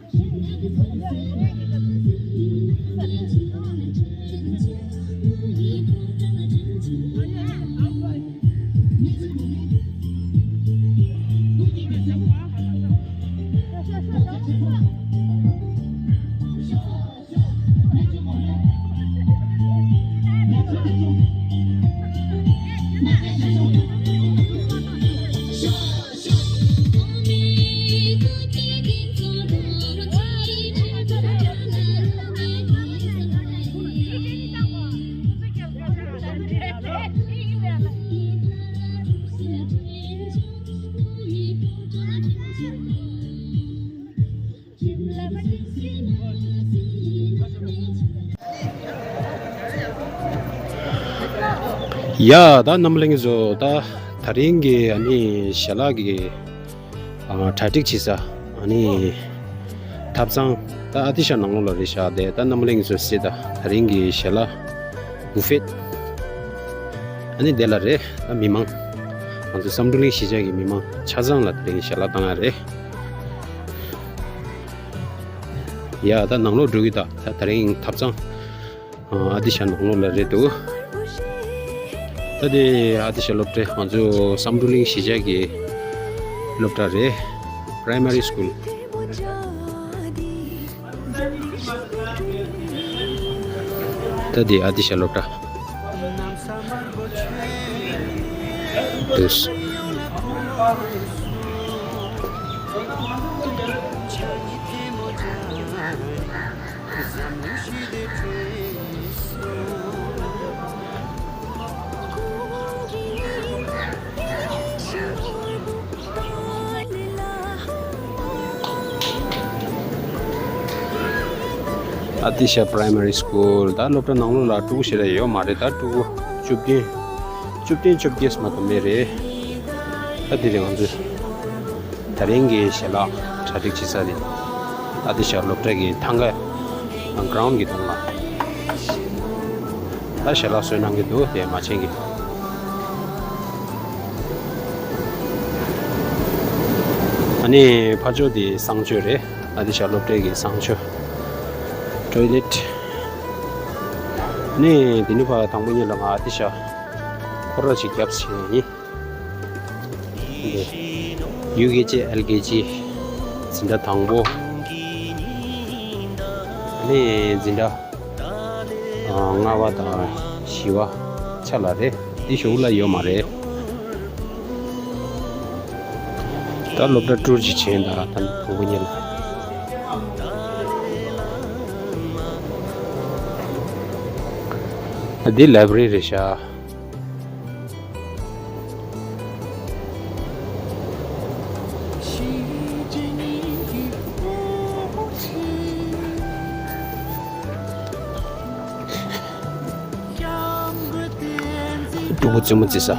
ཡ་ད་རྣམ་པ་ལྷན་རྒྱས་ཚོ། ད་ད་རིང་གི་ཨ་ནི་ཞལ་ལག་གི་ཨ་གྲ་སྒྲིག་བྱེད་ས་ཨ་ནི་ཐབ་ཚང་ད་ཨ་ཏི་ཤ་ནང་ལོགས་ལ་རེད་ཤག་དེ་ད་རྣམ་པ་ལྷན་རྒྱས་ཚོ་གཟིགས་དང་། ད་རིང་གི་ཞལ་ལག་བུ་ཕེ་ཨ་ནི་དེ་ལ་རེད། ད་མི་མང་ང་ཚོ་བསམ་གྲུབ་གླིང་གཞིས་ཆགས་ཀྱི་མི་མང་ཆ་ཚང་ལ་དེ་རིང་ཞལ་ལག་བཏང་ཡ་རེད། ཡ་ད་ནང་ལོགས་འགྲོ་གི། ད་ད་ད་རིང་ཐབ་ཚང་ཨ་ཏི་ཤ་ནང་ལོགས་ལ་རེད་འདུག་ད་དེ་ཨ་ཏི་ཤ་སློབ་གྲྭ་ང་ཚོ་བསམ་གྲུབ་གླིང་གཞིས་ཆགས་ཀྱི་སློབ་གྲྭ་རེད། Primary School། ད་དེ་ཨ་ཏི་ཤ་སློབ་གྲྭ། དུས། ཨ་ཏི་ཤ་Primary School། ད་སློབ་གྲྭ་ནང་ལོགས་ལ་ཕྲུ་གུ་ཞེ་དྲག་ཡོད་མ་རེད། ད་ཕྲུ་གུ་བཅུ་བདུན། བཅུ་བདུན་བཅོ་བརྒྱད་མ་གཏོགས་མེད་རེད། ད་དེ་རིང་ང་ཚོས་ད་རིང་གི་ཞལ་ལག་གྲ་སྒྲིག་བྱེད་ས་དེ་ཨ་ཏི་ཤ་སློབ་གྲྭ་གི་ཐང་ག་གྷ་རའུན་ཌི་གི་གདོང་ལ། ད་ཞལ་ལག་བཟོས་གནང་གི་འདུག་དེ་མ་བྱན་གྱིས། ཨ་ནི་ཕར་ཕྱོགས་དེ་གསང་སྤྱོད་རེད། ཨ་ཏི་ཤ་སློབ་གྲྭའི་གི་གསང་སྤྱོད། Toilet། ཨ་ནི་དེ་ནས་ཕར་དང་པོ་ཉིད་ལ་ང་ཨ་ཏི་ཤ་ཁོ་ར་ཅིག་བརྒྱབ་བྱས་ཡིན། འདི། ཡུ་ཀེ་ཇི་ཨེལ་ཀེ་ཇི་འཛིན་གྲྭ་དང་པོ། ཨ་ནི་འཛིན་གྲྭ་ཨ་ལྔ་པ་དང་བཞི་པ་ཆ་ལ་རེད། འདི་གཞུག་ལ་ཡོད་མ་རེད། ད་སློབ་གྲྭ་ཊུར་ཅིག་བྱས་ད་ད་དང་པོ་ཉིད་ལ། འདི་ལའི་བྷ་རི་རེད་ཤག་སྤྲུལ་སྐུ་བཙུན་མོ་རྩི་ས།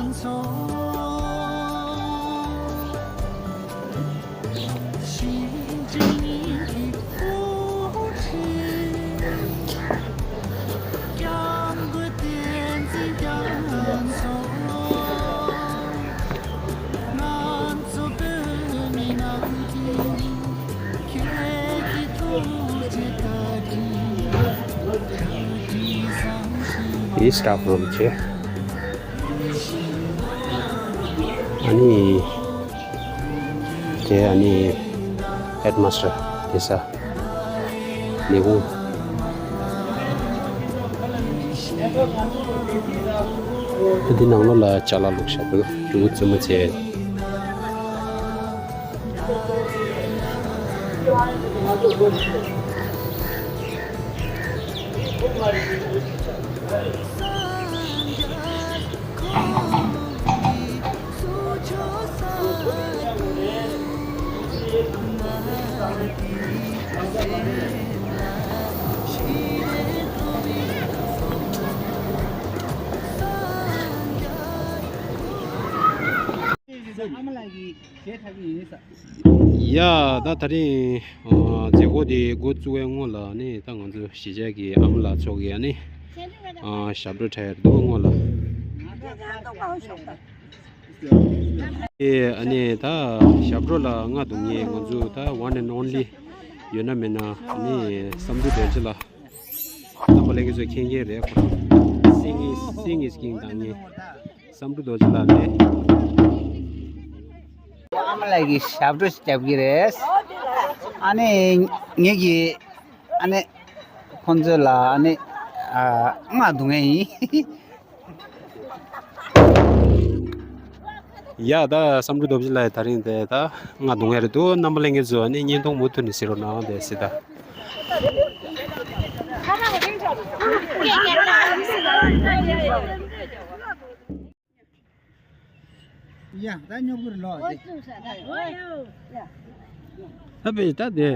འདི་སི་ཊཱཕ་རུམ་བྱས། ཨ་ནི། དེ་ཨ་ནི་ཧེཌ་མ་སི་ཊར་དེ་ས་ལས་ཁུངས། འདི་ནང་ལོགས་ལ་ཅ་ལག་བླུགས་བཞག་འདུག་སྤྲུལ་སྐུ་བཙུན་མོ་མཛེས། ཡ། ད་ད་རིང་ཨ་མཛད་སྒོ་དེ་འགོ་བཙུགས་པའི་སྔོན་ལ་ནི་ད་ང་ཚོ་གཞིས་ཆགས་ཀྱི་ཨ་མ་ལགས་ཚོ་གིས་ཨ་ནི་ཨ་ཞབས་བྲོ་འཁྲབ་ཡ་འདུག་སྔོན་ལ། ཨེ་ཨ་ནི་ད་ཞབས་བྲོ་ལ་རྔ་རྡུང་མཁན་ང་ཚོ་ད་one and only ཡོད་ན་མེད་ན་ཨ་ནི་བསམ་འགྲུབ་རྡོ་རྗེ་ལགས། རྣམ་པ་ལྷན་རྒྱས་ཚོས་མཁྱེན་མཁན་རེད། ཁོ་རང་singing singing king་བཏང་མཁན་བསམ་འགྲུབ་རྡོ་རྗེ་ལགས་རེད། ཨ་མ་ལགས་ཀྱིས་ཞབས་བྲོ་ཞིག་རྒྱབ་ཀྱི་རེད། ཨ་ནི་ངེད་ཀྱིས་ཨ་ནི་ཁོང་ཚོ་ལ་ཨ་ནི་ཨ་རྔ་རྡུང་མཁན་ཡིན། ཡ། ད་བསམ་འགྲུབ་རྡོ་རྗེ་ལགས་ད་རིང་དེ་ད་རྔ་རྡུང་ཡ་རེད་འདུག་རྣམ་པ་ལྷན་རྒྱས་ཚོ་ནི་བརྙན་ཐུང་མུ་མཐུད་ནས་གཟིགས་རོགས་གནང་དེ་སྲིད་ད། ཡ། ད་སྨྱུ་གུར་ལོག་སྟེ། ད་བས་ད་དེ།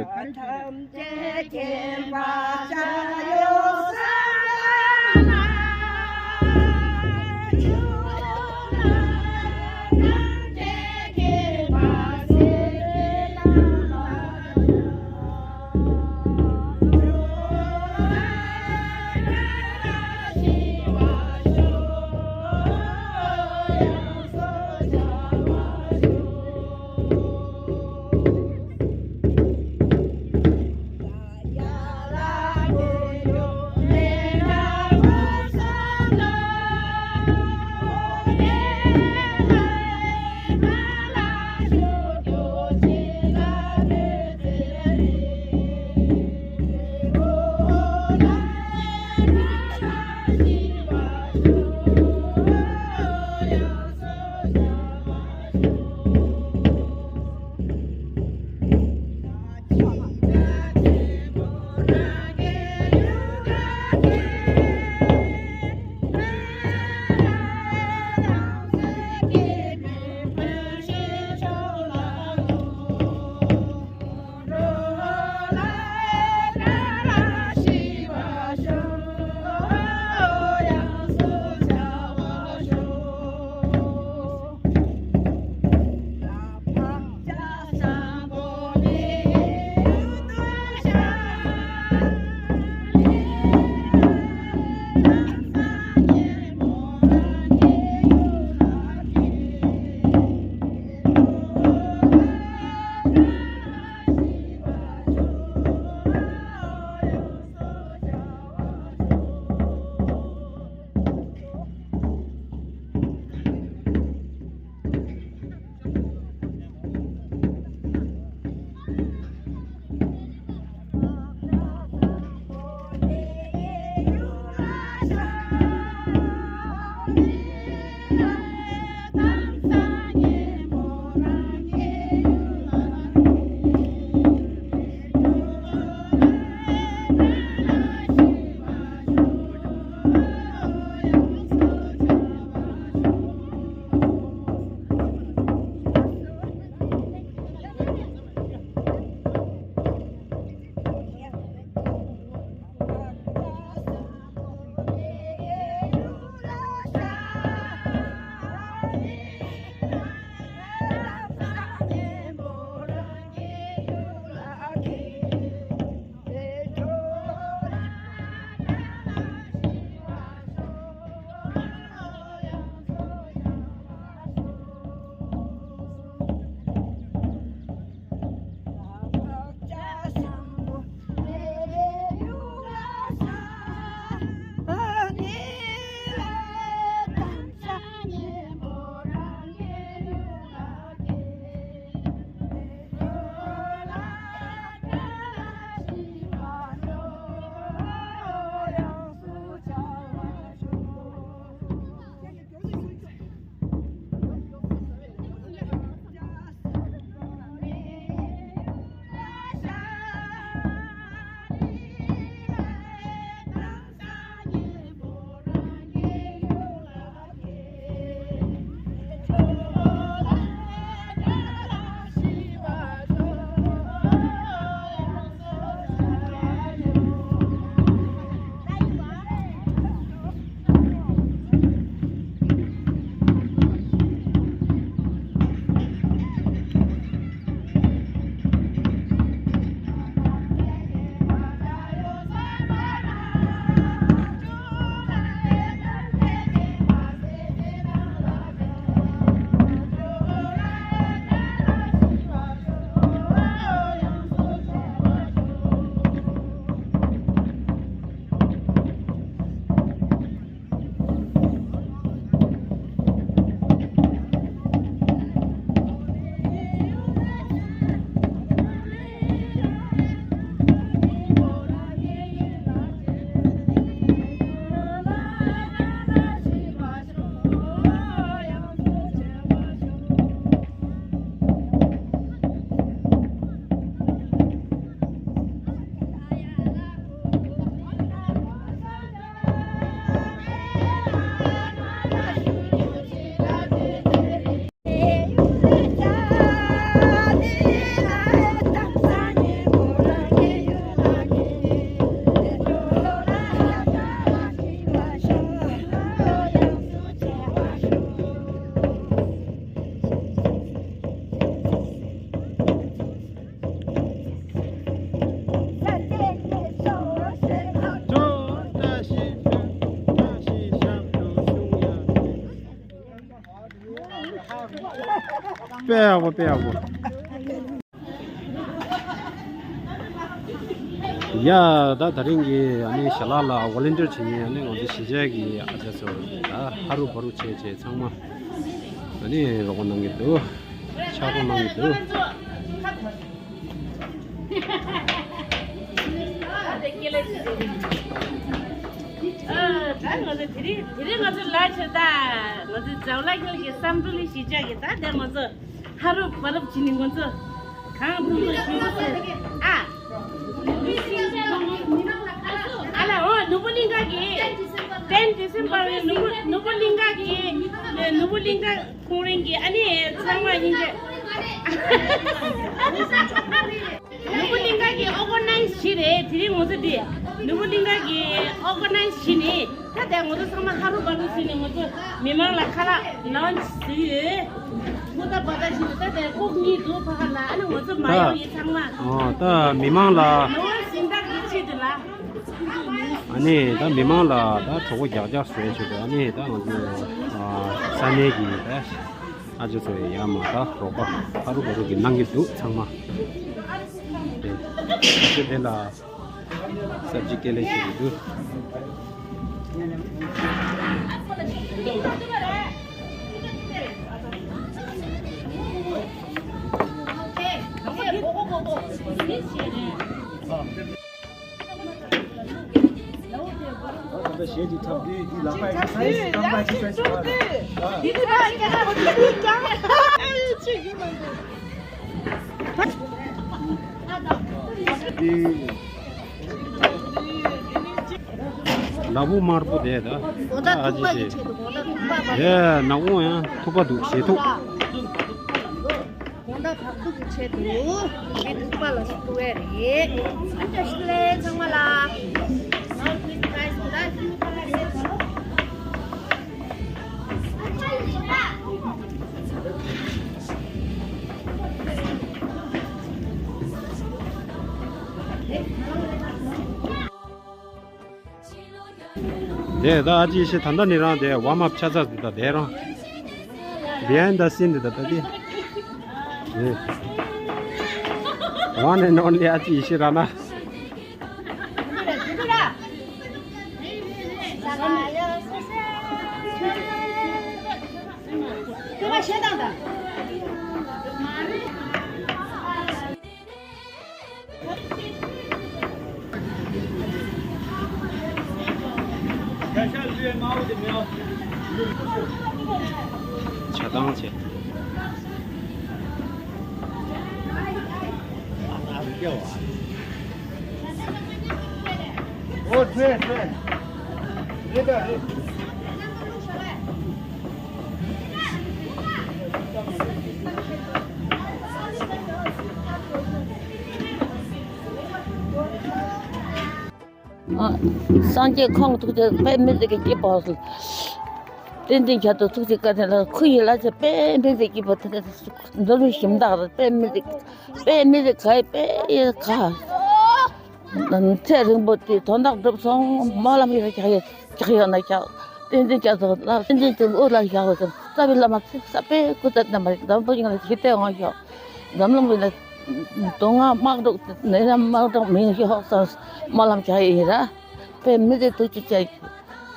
དཔེ་ཡག་པོ། དཔེ་ཡག་པོ། ཡ། ད་དེ་རིང་གི་ཨ་ནི་ཞལ་ལག་ལ་ཝོ་ལན་ཊིར་བྱེད་མཁན་ཨ་ནི་ང་ཚོ་གཞིས་ཆགས་ཀྱི་ཨ་ཅག་ཚོ་ད་ཧ་རུ་བ་རུ་བྱས་བྱས་ཚང་མ་ཨ་ནི་རོགས་པ་གནང་གི་འདུག་ཕྱག་རོགས་གནང་གི་འདུག་ཨ། ད་ང་ཚོ་དེ་རིང་དེ་རིང་ང་ཚོ་ལ་ཆེ་ད་ང་ཚོ་འཛམ་གླིང་ཁྱོན་གྱི་བསམ་གྲུབ་གཞིས་ཆགས་ཀྱི་ད་དེ་ང་ཚོ་ཧ་རུབ་བ་རུབ་བྱེད་ནི་ང་ཚོ་གང་ཐུབ་ཐུབ་ཞུ་གི་ཟེར། ཨ། ཨ་ལ་འོ་ནོར་བུ་གླིང་ག་གི་ཏེན་ཌི་སེམ་བར་ནོར་བུ་ནོར་བུ་གླིང་ག་གི་ནོར་བུ་གླིང་ག་ཁོང་རང་གི་ཨ་ནི་ཚང་མ་ཡིན་གྱི། ནོར་བུ་གླིང་ག་གི་ཨོ་ག་ནའི་ཛི་བྱས་རེད། དེ་རིང་ང་ཚོ་འདི་ནོར་བུ་གླིང་ག་གི་ཨོ་ག་ནའི་ཛི་བྱས་ནི་ད་ལྟ་ང་ཚོ་ཚང་མ་ཧ་རུ་བ་རུ་བྱས་ནི་ང་ཚོ་མི་མང་ལ་ཁ་ལག་ལོན་ཆི་བཟོས་ཡོད། ཁོ་ད་བ་ད་ཞིག་ད་ལྟ་ཁོག་གཉིས་འདུག་ཕ་ཁ་ལ་ཨ་ནི་ང་ཚོ་མ་ཡོང་ཡིན་ཚང་མ། ཨོ་ད་མི་མང་ལ། ནོར་བུ་གླིང་ག་གི་ཆེད་དུ་ལ། ཨ་ནི་ད་མི་མང་ལ་ད་གྲོགས་པོ་རྒྱག་རྒྱག་བཟོས་བྱས་ཏེ་ཨ་ནི་ད་ང་ཚོ་ས་གནས་ཀྱི་ད་ཨ་ཅག་ཚོ་ཡ་མ་ད་རོགས་པ་ཧ་རུ་བ་རུ་གི་གནང་གི་འདུག་ཚང་མ། དེ་དེ་ལ་སབ་ཇི་ཀེ་ལེ་ཞིག་འདུག་ནག་པོ་དམར་པོ་དེ་ད། དགོང་དག་ཐུག་པ་གི་ཆེད་དུ་དགོང་དག་ཐུག་པ་མ། ཨེ་ནག་པོ་ཡང་ཐུག་པ་འདུག་ཞེ་ཐུག་དགོང་དག་བག་ཐུག་གི་ཆེད་དུ་མི་ཐུག་པ་ལ་སོགས་ཐུག་ཡས་རེད། ཨ་ཅག་ཤི་ལེ་ཚང་མ་ལ། དེ་ད་ཨ་ཅེ་ཡེ་ཤེས་ད་ལྟ་ནི་རང་དེ་ཝརམ་ཨབ་ཆ་ཚ་འདུག་ད་དེ་རང་། Behind the scene འདི་ད་ལྟ་དེ། དེ། One and only ཨ་ཅེ་ཡེ་ཤེས་རང་ན། ཆ་ཚང་བྱས། ཨོ་ཁྲེ་ཁྲེ། རེད་ད་རེད། ཨ། སངས་རྒྱས་ཁོང་ཐུགས་རྗེ་དཔེ་མི་སྲིད་ཀྱི་སྐྱིད་པོ། ཏན་ཏན་ཁྱད་དུ་ཐུགས་རྗེ་བཀའ་དྲིན་ལ་ཁུ་ཡི་ལ་ཚེ་དཔེ་མི་སྲིད་སྐྱིད་པོ་དེ་འདི་ལུས་ཞིམ་དག་རེད། དཔེ་མི་སྲིད་དཔེ་མི་སྲིད་ཁ་ཡི་དཔེ་ཡི་ཁ། ཚེ་རིང་པོ་དེ་དོན་དག་འགྲུབ་སོང་། སྨོན་ལམ་ཡོད་ཀྱག་ཡོད་ཀྱག་ཡོད་ན་ཀྱག་ཏན་ཏན་ཀྱག་ཚོ་ལ་ཏན་ཏན་དུ་འུ་ལ་བཞག་རོགས་ཟེར། རྩ་བའི་བླ་མ་ཚེ་ས་པའི་སྐུ་ཚེ་བརྟན་པ་ཞིག་འཛམ་བུ་གླིང་ལ་ཞི་བདེ་ཡོང་ཤོག་འཛམ་གླིང་པའི་ནས་སྡུག་བསྔལ་དམག་འཁྲུག་ནད་ཡམས་དམག་འཁྲུག་མིན་ཤོག་ཟེར་སྨོན་ལམ་རྒྱག་ཡིན་ར། དཔེ་མི་སྲིད་ཐུགས་རྗེ་ཆེ།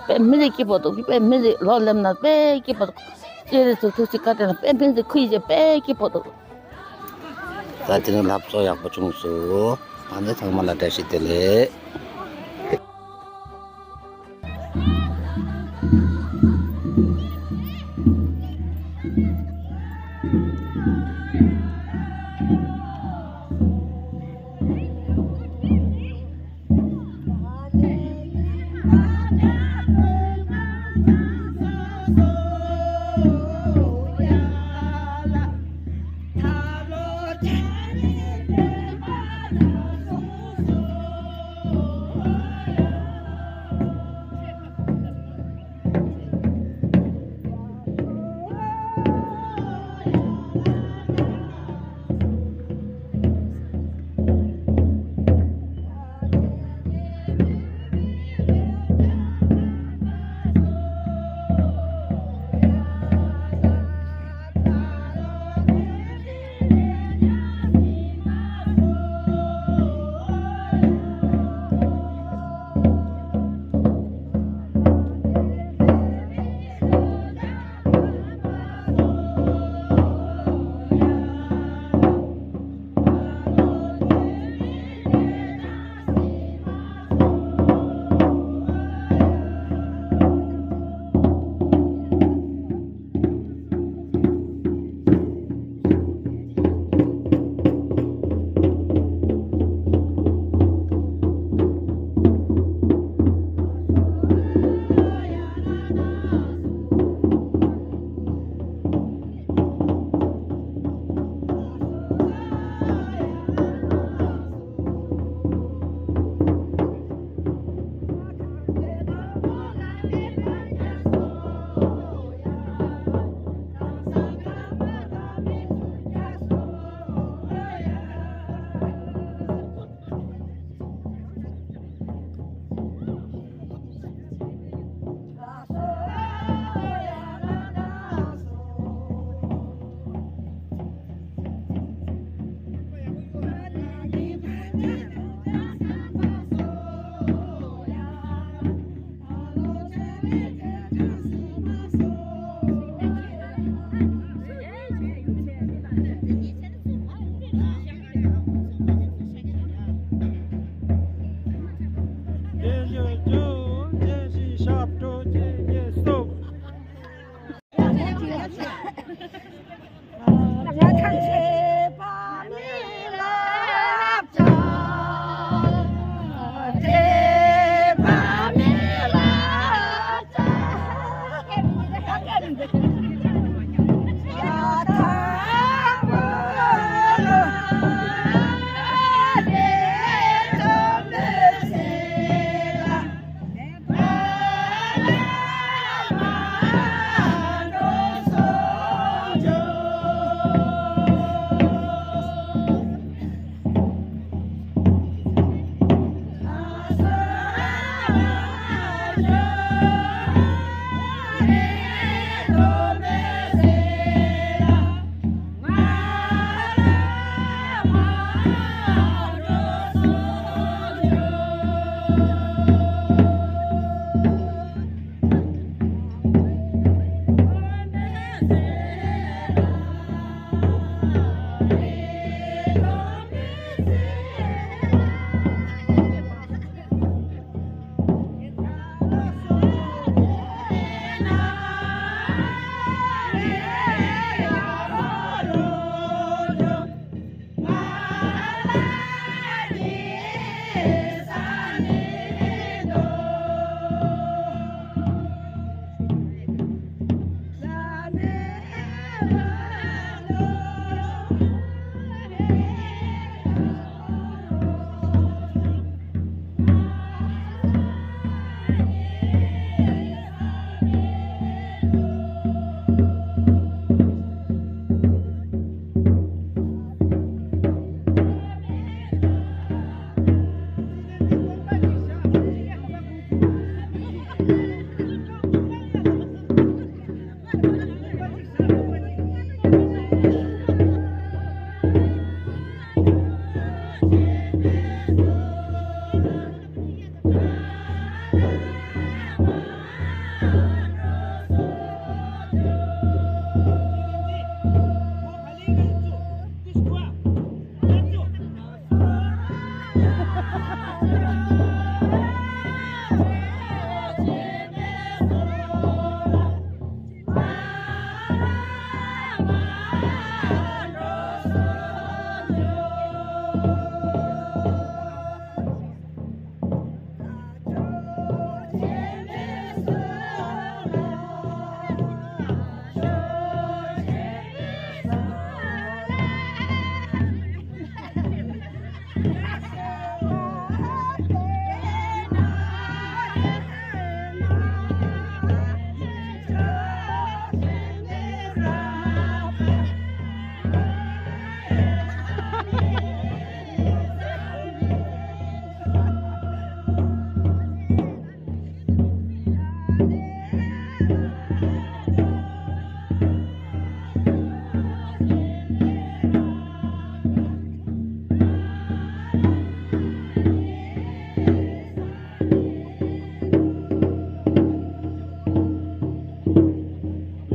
དཔེ་མི་སྲིད་སྐྱིད་པོ་འདུག་དཔེ་མི་སྲིད་ལོ་སླེབས་ན་དཔེ་སྐྱིད་པོ་འདུག་སྤྱན་རས་གཟིགས་ཐུགས་རྗེ་བཀའ་དྲིན་ལ་དཔེ་མི་སྲིད་ཁུ་ཡི་ཆེ་དཔེ་སྐྱིད་པོ་འདུག་ད་དེ་རིང་སློབ་གསོ་ཡག་པོ་བྱུང་སོང་། ཨ་ནི་ཚང་མ་ལ་བཀྲ་ཤིས་བདེ་ལེགས།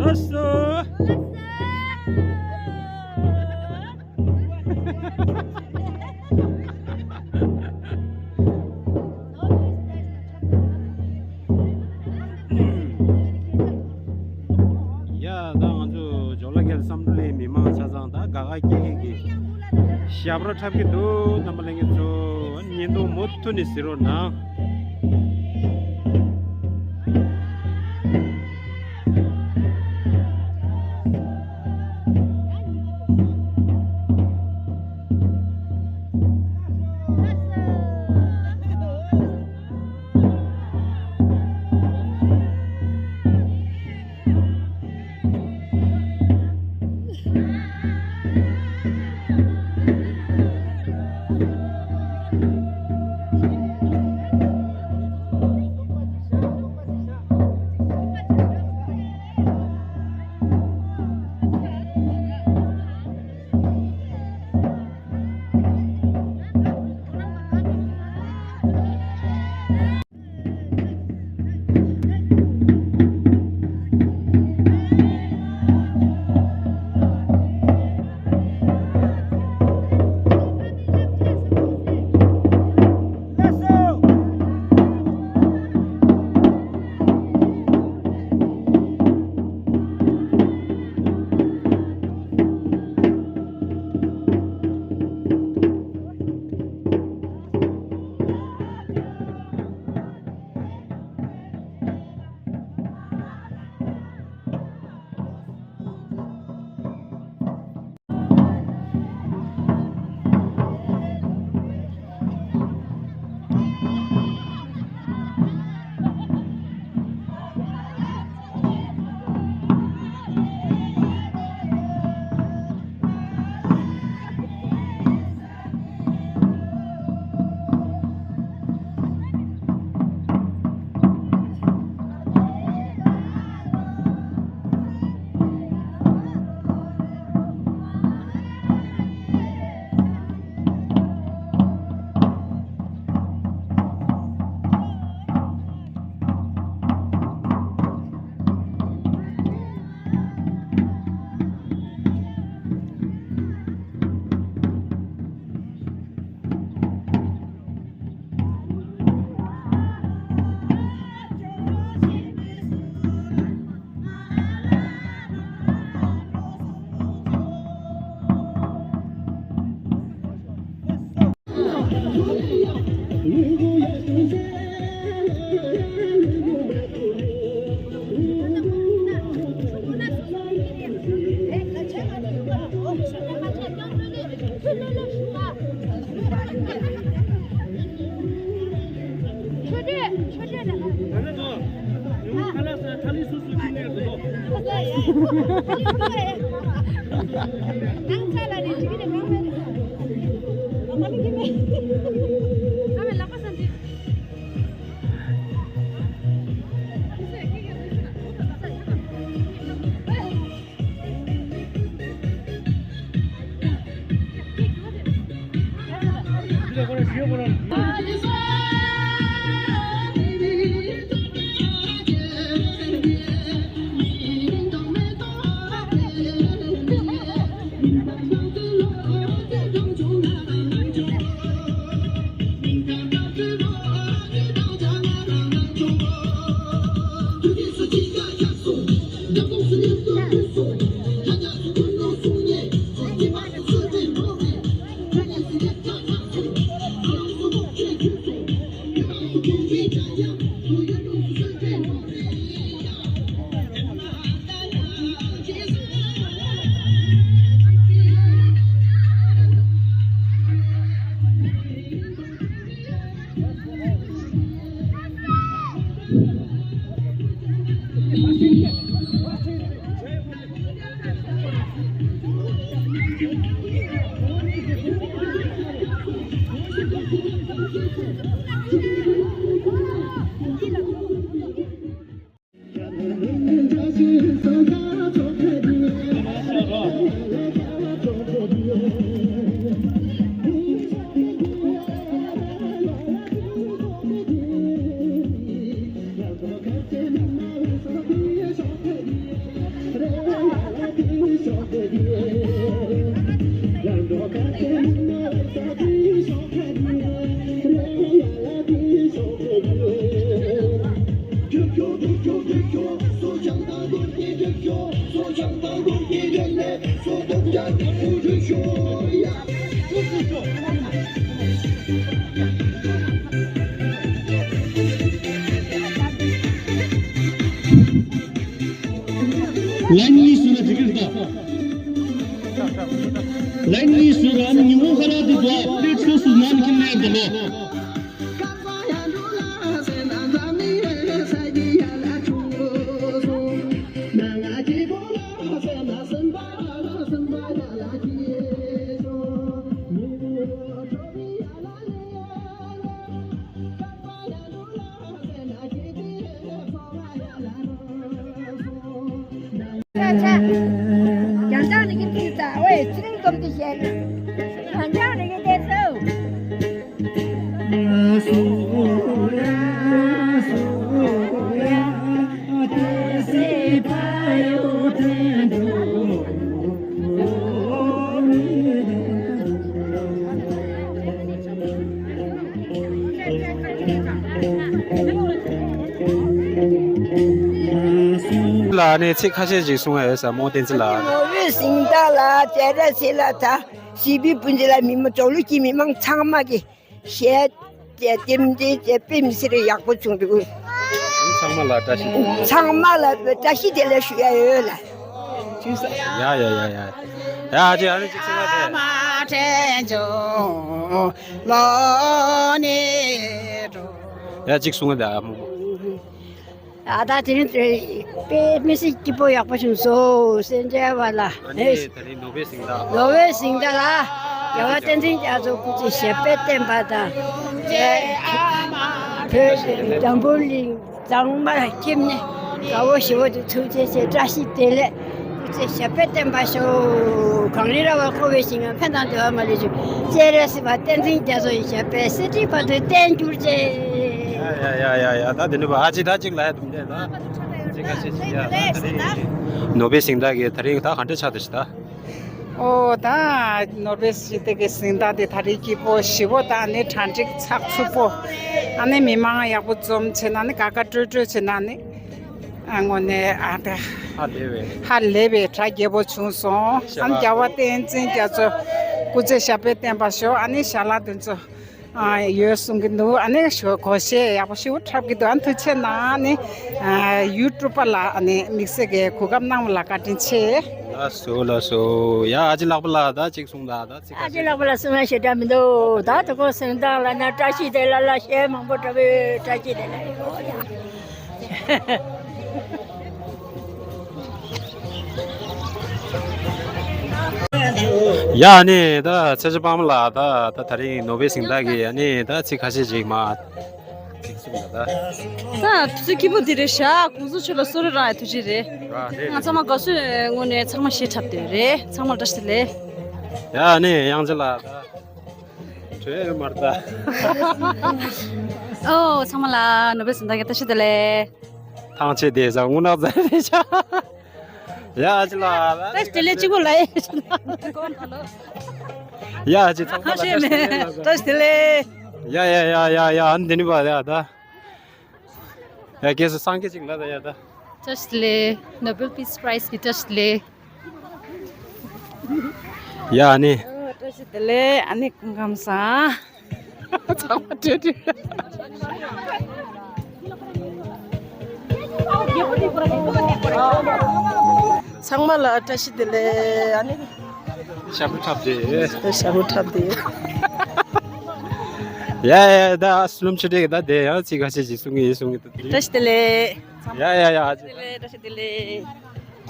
ལགས་སོ། ཡ། ད་ང་ཚོ་ཇོ་ལ་རྒྱལ་བསམ་གྲུབ་གླིང་མི་མང་ཆ་ཚང་ད་དགའ་དགའ་སྐྱིད་སྐྱིད་ཀྱི་ཞབས་བྲོ་འཁྲབ་ཀྱི་འདུག་རྣམ་པ་ལྷན་རྒྱས་ཚོ་བརྙན་ཐུང་མུ་མཐུད་ནས་གཟིགས་རོགས་གནང་། ལན་གཉིས་སུ་ར་འགྲིག་གི་རེད་ད། ལན་གཉིས་སུ་ར་ཉི་ཧོང་ཁ་ར་དེ་དོ་པླེ་ཊི་སུ་ནང་གི་ནས་འདི་ལོ། ཆ་ཆ། རྒྱང་ཆགས་རིག་གི་ཚིག་ད་ཝེ་ཚིག་རིང་སྡོམ་དུ་བཤད་ན། རྒྱང་ཆགས་རིག་གི་དེ་སུ། ལ་ནས་ཚིག་ཁ་ཤས་ཤིག་གསུང་ཡ་ཡོད་ས་མོ་བསྟན་འཛིན་ལགས། ནོར་བུའི་གཟེངས་རྟགས་ལ་བཅར་ར་སེ་ལ་ད་སི་བི་སྤུན་མཆེད་ལ་མི་མང་འབྲོག་གླུ་གི་མི་མང་ཚང་མ་གི་གཞས་དེ་རྟེན་འབྲེལ་བྱས་དཔེ་མི་སྲིད་ཡག་པོ་བྱུང་འདུག་ཚང་མ་ལ་བཀྲ་ཤིས། ཚང་མ་ལ་བཀྲ་ཤིས་བདེ་ལེགས་ཞུ་ཡ་ཡོད་ལ། ཡ་ཡ་ཡ་ཡ། ཡ་ཨ་ཅེ་ཨ་ནི་གཅིག་གསུང་བ་དེ། ཡ་གཅིག་གསུང་བ་དེ་ཨ་མོ་མོ། ཨ་ད་དེ་རིང་དཔེ་མི་སྲིད་སྐྱིད་པོ་ཡག་པོ་བྱུང་སོང་སེམས་ཅན་བ་ལ། ཨ་ནི་ད་རིང་ནོ་བེལ་གཟེངས་རྟགས། ནོ་བེལ་གཟེངས་རྟགས་ལ་རྒྱལ་བ་བསྟན་འཛིན་རྒྱ་མཚོ་སྐུ་ཚེ་ཞབས་པད་བརྟན་པ་དང་། བོད་འཛམ་བུ་གླིང་གཙང་མར་ཁྱབ་ནས་དགའ་བོ་ཞེ་བོ་དེ་ཐུགས་རྗེ་ཆེ། བཀྲ་ཤིས་བདེ་ལེགས། སྐུ་ཚེ་ཞབས་པད་བརྟན་པ་ཤོག་གངས་རི་ར་བ་འཁོར་བའི་ཞིང་ཁམས་ཕན་དང་བདེ་བ་མ་ལུས་ཤོག་སྤྱན་རས་གཟིགས་དཔལ་བསྟན་འཛིན་རྒྱ་མཚོ་ཡི་ཞབས་པད་སྲིད་ཁྲིའི་བར་དུ་བརྟན་གྱུར་ཅིག་ཡ་ཡ་ཡ་ཡ་ཡ། ད་དེ་ནི་བ་ཨ་ཅེ་ད་ཅིག་ལ་ཡ་དུམ་བསྡད་ད། ཅིག་ཁ་ཤས་ཅིག་ཡ་ད་ད་རེད། ནོ་བེལ་གཟེངས་རྟགས་ཀྱི་ད་རིང་ད་ག་འདྲ་ཆགས་འདུག་ཞིག་ད། ཨོ་ད་ནོ་བེལ་ཞི་བདེ་གི་གཟེངས་རྟགས་དེ་ད་རེས་སྐྱིད་པོ་ཞེ་བོ་དང་ནི་གྲ་སྒྲིག་ཚགས་ཚུད་པོ། ཨ་ནི་མི་མང་ཡག་པོ་འཛོམས་བྱས་ན་ནི་དགའ་དགའ་སྤྲོ་སྤྲོ་བྱས་ན་ནི་ཨ་དངོས་གནས་ཨ་ད་ཧ་ལས་པའི་ཧ་ལས་པའི་གྲ་རྒྱས་པོ་བྱུང་སོང་། ཨ་ནི་རྒྱལ་བ་བསྟན་འཛིན་རྒྱ་མཚོ་སྐུ་ཚེ་ཞབས་པད་བརྟན་པ་ཤོག་ཨ་ནི་ཞལ་ལག་དེ་ཚོ། ཨ་ཡོད་གསུང་གི་འདུག་ཨ་ནི་ཞོ་གོ་ཤེས་ཡག་པོ་ཞིག་འཁྲབ་ཀྱི་འདུག་ཨ་ཐུགས་རྗེ་གནང་ནི། ཨ་ཡུ་ཊུབ་པ་ལ་ཨ་ནི་དམིགས་བསལ་གྱི་གོ་སྐབས་གནང་བ་ལ་བཀའ་དྲིན་ཆེ། ལགས་སོ་ལགས་སོ། ཡ་ཨ་ཅེ་ལགས་པ་ལ་ད་ཅིག་གསུང་ད་ད་ཅིག་ཨ་ཅེ་ལགས་པ་ལ་གསུང་བ་ཞེ་དྲག་མི་འདུག་ད་དུ་གོ་སེང་བདག་ལ་ན་བཀྲ་ཤིས་བདེ་ལ་ལ་ཞེ་མང་པོ་འཁྲབ་པའི་བཀྲ་ཤིས་བདེ་ལ་ཡོད་ཡ། ཡ་ནི་ད་ཚེ་ཆེ་པ་མ་ལ་ད་ད་ད་རིང་ནོ་བེ་སིང་ད་གི་ཡ་ནི་ད་ཚིག་ཁ་ཤས་ཅིག་མ་ཚིག་གསུང་ད་ད། ད་དུས་ཚོད་སྐྱིད་པོ་དེ་རེད་ཤག་གོང་ས་མཆོག་ལ་གསོལ་རས་རག་ཡ་ཐུགས་རྗེ་རེད། ར་རེད། ང་ཚང་མ་དགའ་བསུ་ངོས་ནས་ཚང་མ་ཞེ་འཁྲབ་དེ་རེད། ཚང་མ་བཀྲ་ཤིས་བདེ་ལེགས། ཡ་ནི་དབྱངས་ཅན་ལགས་ད། བྲོས་མར་ད། ཨོ་ཚང་མ་ལ་ནོ་བེ་སིང་ད་གི་བཀྲ་ཤིས་བདེ་ལེགས། ཐང་ཆད་དེ་ས་དངུལ་ནག་ཙམ་རེད་ཤག་ཡ་ཨ་ཅེ་ལགས། བཀྲ་ཤིས་བདེ་ལེགས་གཅིག་པོ་ལ་ཡ། ཡ་ཨ་ཅེ་ཚང་མ་ལ་བཀྲ་ཤིས་བདེ་ལེགས། བཀྲ་ཤིས་བདེ་ལེགས། ཡ་ཡ་ཡ་ཡ་ཡ་ཨ་ནི་དེ་ནི་བ་ཡ་ད། ཡ་སྐད་སུ་སངས་རྒྱས་ཅིག་ལ་ད་ཡ་ད། བཀྲ་ཤིས་བདེ་ལེགས། Nobel Peace Prize གི་བཀྲ་ཤིས་བདེ་ལེགས། ཡ་ཨ་ནི། བཀྲ་ཤིས་བདེ་ལེགས། ཨ་ནི་སྐུ་ཁམས་བཟང་། ཚང་མ་བཀྲ་ཤིས། ཚང་མ་ལ་བཀྲ་ཤིས་བདེ་ལེགས། ཨ་ནི། ཞབས་བྲོ་འཁྲབ་དེ། ཞབས་བྲོ་འཁྲབ་དེ། ཡ་ཡ་ད་སློབ་ཆུ་དེ་ད་དེ་ཡང་ཚིག་ཁ་ཤས་ཅིག་གསུང་གི་ཡིན་གསུང་གི་ད་དེ། བཀྲ་ཤིས་བདེ་ལེགས། ཡ་ཡ་ཡ་ཨ་ཅེ། བཀྲ་ཤིས་བདེ་ལེགས།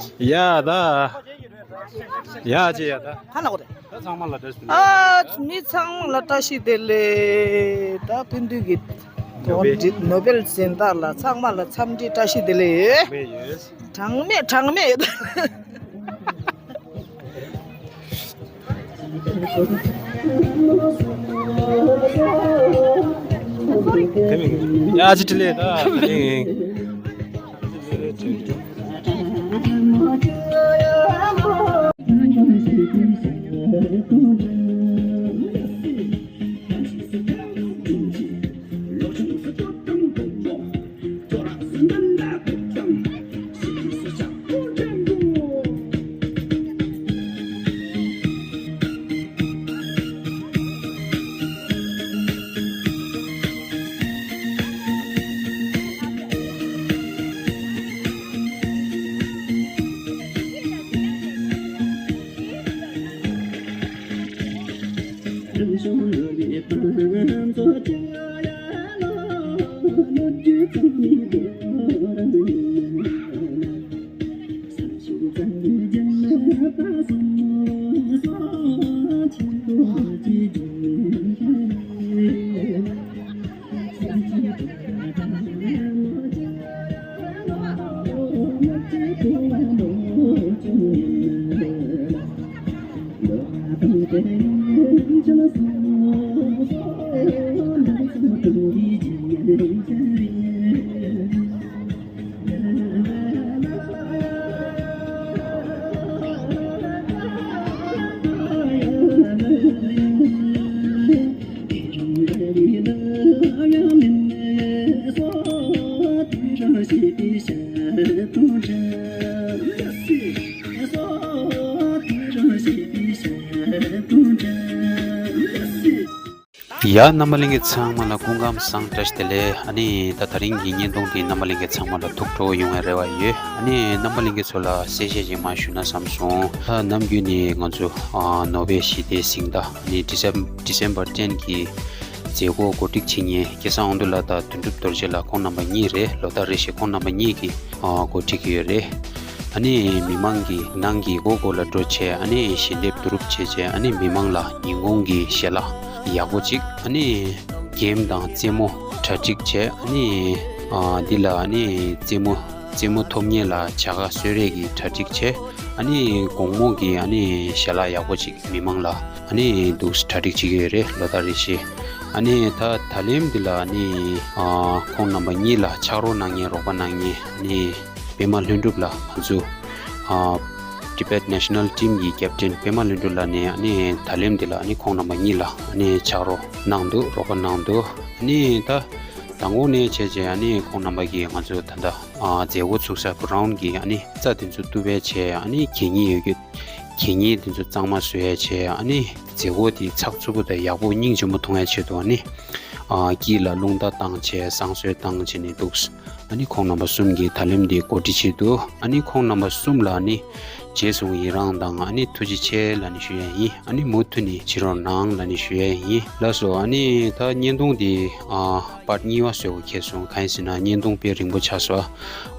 བཀྲ་ཤིས་བདེ་ལེགས། ཡ་ད། ཡ་ཅེ་ཡ་ད། ཁ་ན་གོ་རེ། ད་ཚང་མ་ལ་བཀྲ་ཤིས་བདེ་ལེགས། ཨ་མི་ཚང་མ་ལ་བཀྲ་ཤིས་བདེ་ལེགས། ད་ཕན་དུས་ཀྱི་ནོ་བེལ། ནོ་བེལ་གཟེངས་རྟགས་ལ་ཚང་མ་ལ་འཚམས་འདྲི་བཀྲ་ཤིས་བདེ་ལེགས། མེད་ཡོད། གྲངས་མེད་གྲངས་མེད། ཡ་ཅི་ལེ་ད། ཡ་རྣམ་པ་ལྷན་རྒྱས་ཚང་མ་ལ་སྐུ་ཁམས་བཟང་། བཀྲ་ཤིས་བདེ་ལེགས། ཨ་ནི་ད་དེ་རིང་གི་བརྙན་ཐུང་འདི་རྣམ་པ་ལྷན་རྒྱས་ཚང་མ་ལ་ཐུགས་སྤྲོ་ཡོང་བའི་རེ་བ་ཡོད། ཨ་ནི་རྣམ་པ་ལྷན་རྒྱས་ཚོ་ལ་གསལ་བཤད་ཅིག་མར་ཞུ་ན་བསམ་སོང་། ད་ནམ་རྒྱུན་ནས་ང་ཚོ་ཨ་ནོ་བེལ་ཞི་བདེའི་གཟེངས་རྟགས་ཨ་ནི་ཌི་སེམ་ཌི་སེམ་བར་ཊེན་གི་མཛད་སྒོ་གོ་སྒྲིག་བྱེད་མཁན་སྐལ་བཟང་དབང་འདུས་ལགས་དང་དོན་གྲུབ་རྡོ་རྗེ་ལགས་ཁོང་རྣམ་པ་གཉིས་རེད། ལོ་ལྟར་རེ་བཞིན་ཁོང་རྣམ་པ་གཉིས་ཀྱིས་ཨ་གོ་སྒྲིག་གི་ཡོད་རེད། ཨ་ནི་མི་མང་གི་ནང་གི་སྒོ་སྒོ་ལ་འགྲོ་བྱས་ཨ་ནི་ཞལ་འདེབས་བསྡུ་རུབ་བྱས་བྱས་ཨ་ནི་མི་མང་ལ་ཉིན་གུང་གི་ཞལ་ལག་ཡག་པོ་ཅིག་ཨ་ནི་གེམ་དང་རྩེད་མོ་གྲ་སྒྲིག་བྱས་ཨ་ནི་ཨ་འདི་ལ་ཨ་ནི་རྩེད་མོ་རྩེད་མོ་ཐོབ་མཁན་ལ་བྱ་དགའ་གསོལ་རས་ཀྱི་གྲ་སྒྲིག་བྱས་ཨ་ནི་དགོང་མོ་གི་ཨ་ནི་ཞལ་ལག་ཡག་པོ་ཅིག་མི་མང་ལ་ཨ་ནི་འདུག་གྲ་སྒྲིག་བྱེད་ཀྱི་ཡོད་རེད། ལོ་ལྟར་རེ་བཞིན་ཨ་ནི་ད་ད་ལན་འདི་ལ་ཨ་ནི་ཨ་ཁོང་རྣམ་པ་གཉིས་ལ་ཕྱག་རོགས་གནང་མཁན་རོགས་པ་གནང་མཁན་ཨ་ནི་པད་མ་ལྷུན་གྲུབ་ལགས་ང་ཚོ་ཨ་Tibet National Team གི་ཀེབ་ཊེན་པད་མ་ལྷུན་གྲུབ་ལགས་ནས་ཨ་ནི་ད་ལན་འདི་ལ་ཨ་ནི་ཁོང་རྣམ་པ་གཉིས་ལ་ཨ་ནི་ཕྱག་རོགས་གནང་འདུག་རོགས་པ་གནང་འདུག་ཨ་ནི་ད་མདང་དགོང་ནས་བྱས་རྗེས་ཨ་ནི་ཁོང་རྣམ་པ་གིས་ང་ཚོ་ད་ལྟ་ཨ་མཛད་སྒོ་ཚུགས་ས་གི་རའུན་གི་ཨ་ནི་རྩྭ་དེ་ཚོ་གཏུབ་པའི་བྱས་ཨ་ནི་གད་སྙིགས་ཡོད་རྒྱུ་གད་སྙིགས་དེ་ཚོ་གཙང་མ་བཟོ་ཡ་བྱས་ཨ་ནི་ མཛད་སྒོ་དེ་ཚགས་ཚུད་པོ་དང་ཡག་པོ་སྙིང་རྗེ་མོ་མཐོང་ཡ་ཆེད་དུ་ཨ་ནི། ཨ་དཀྱིལ་ལ་རླུང་རྟ་བཏང་བྱས་བསང་གསོལ་བཏང་བྱས་ནས་འདུག་ཨ་ནི་ཁོང་རྣམ་པ་གསུམ་གྱིས་ད་ལན་འདི་གོ་སྒྲིག་བྱས་འདུག་ཨ་ནི་ཁོང་རྣམ་པ་གསུམ་ལ་ཨ་ནི་རྗེས་བཟུང་ཡི་རང་དང་ཨ་ནི་ཐུགས་རྗེ་ཆེ་ལབ་ནས་ཞུ་ཡ་ཡིན། ཨ་ནི་མུ་མཐུད་ནས་བྱེད་རོགས་གནང་ལབ་ནས་ཞུ་ཡ་ཡིན། ལགས་སོ། ཨ་ནི་ད་བརྙན་ཐུང་འདི་ཨ་པར་ཊི་གཉིས་པ་བཟོ་དགོས་ཁེལ་སོང་། གང་ཡིན་ཟེར་ན་བརྙན་ཐུང་དཔེ་རིང་པོ་ཆགས་སོང་།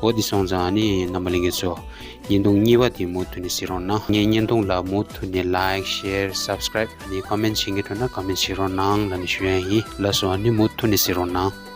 འོ་འདི་སོང་ཙང་ཨ་ནི་རྣམ་པ་ལྷན་རྒྱས་ཚོ། བརྙན་ཐུང་གཉིས་པ་དེ་མུ་མཐུད་ནས་གཟིགས་རོགས་གནང་། ངའི་བརྙན་ཐུང་ལ་མུ་མཐུད་ནས་like, share, subscribe ཨ་ནི་comment བྱེད་མཁན་འགྲོ་ན་comment བྱེད་རོགས་གནང་ལབ་ནས་ཞུ་ཡ་ཡིན། ལགས་སོ། ཨ་ནི་མུ་མཐུད་ནས་གཟིགས་རོགས་གནང་།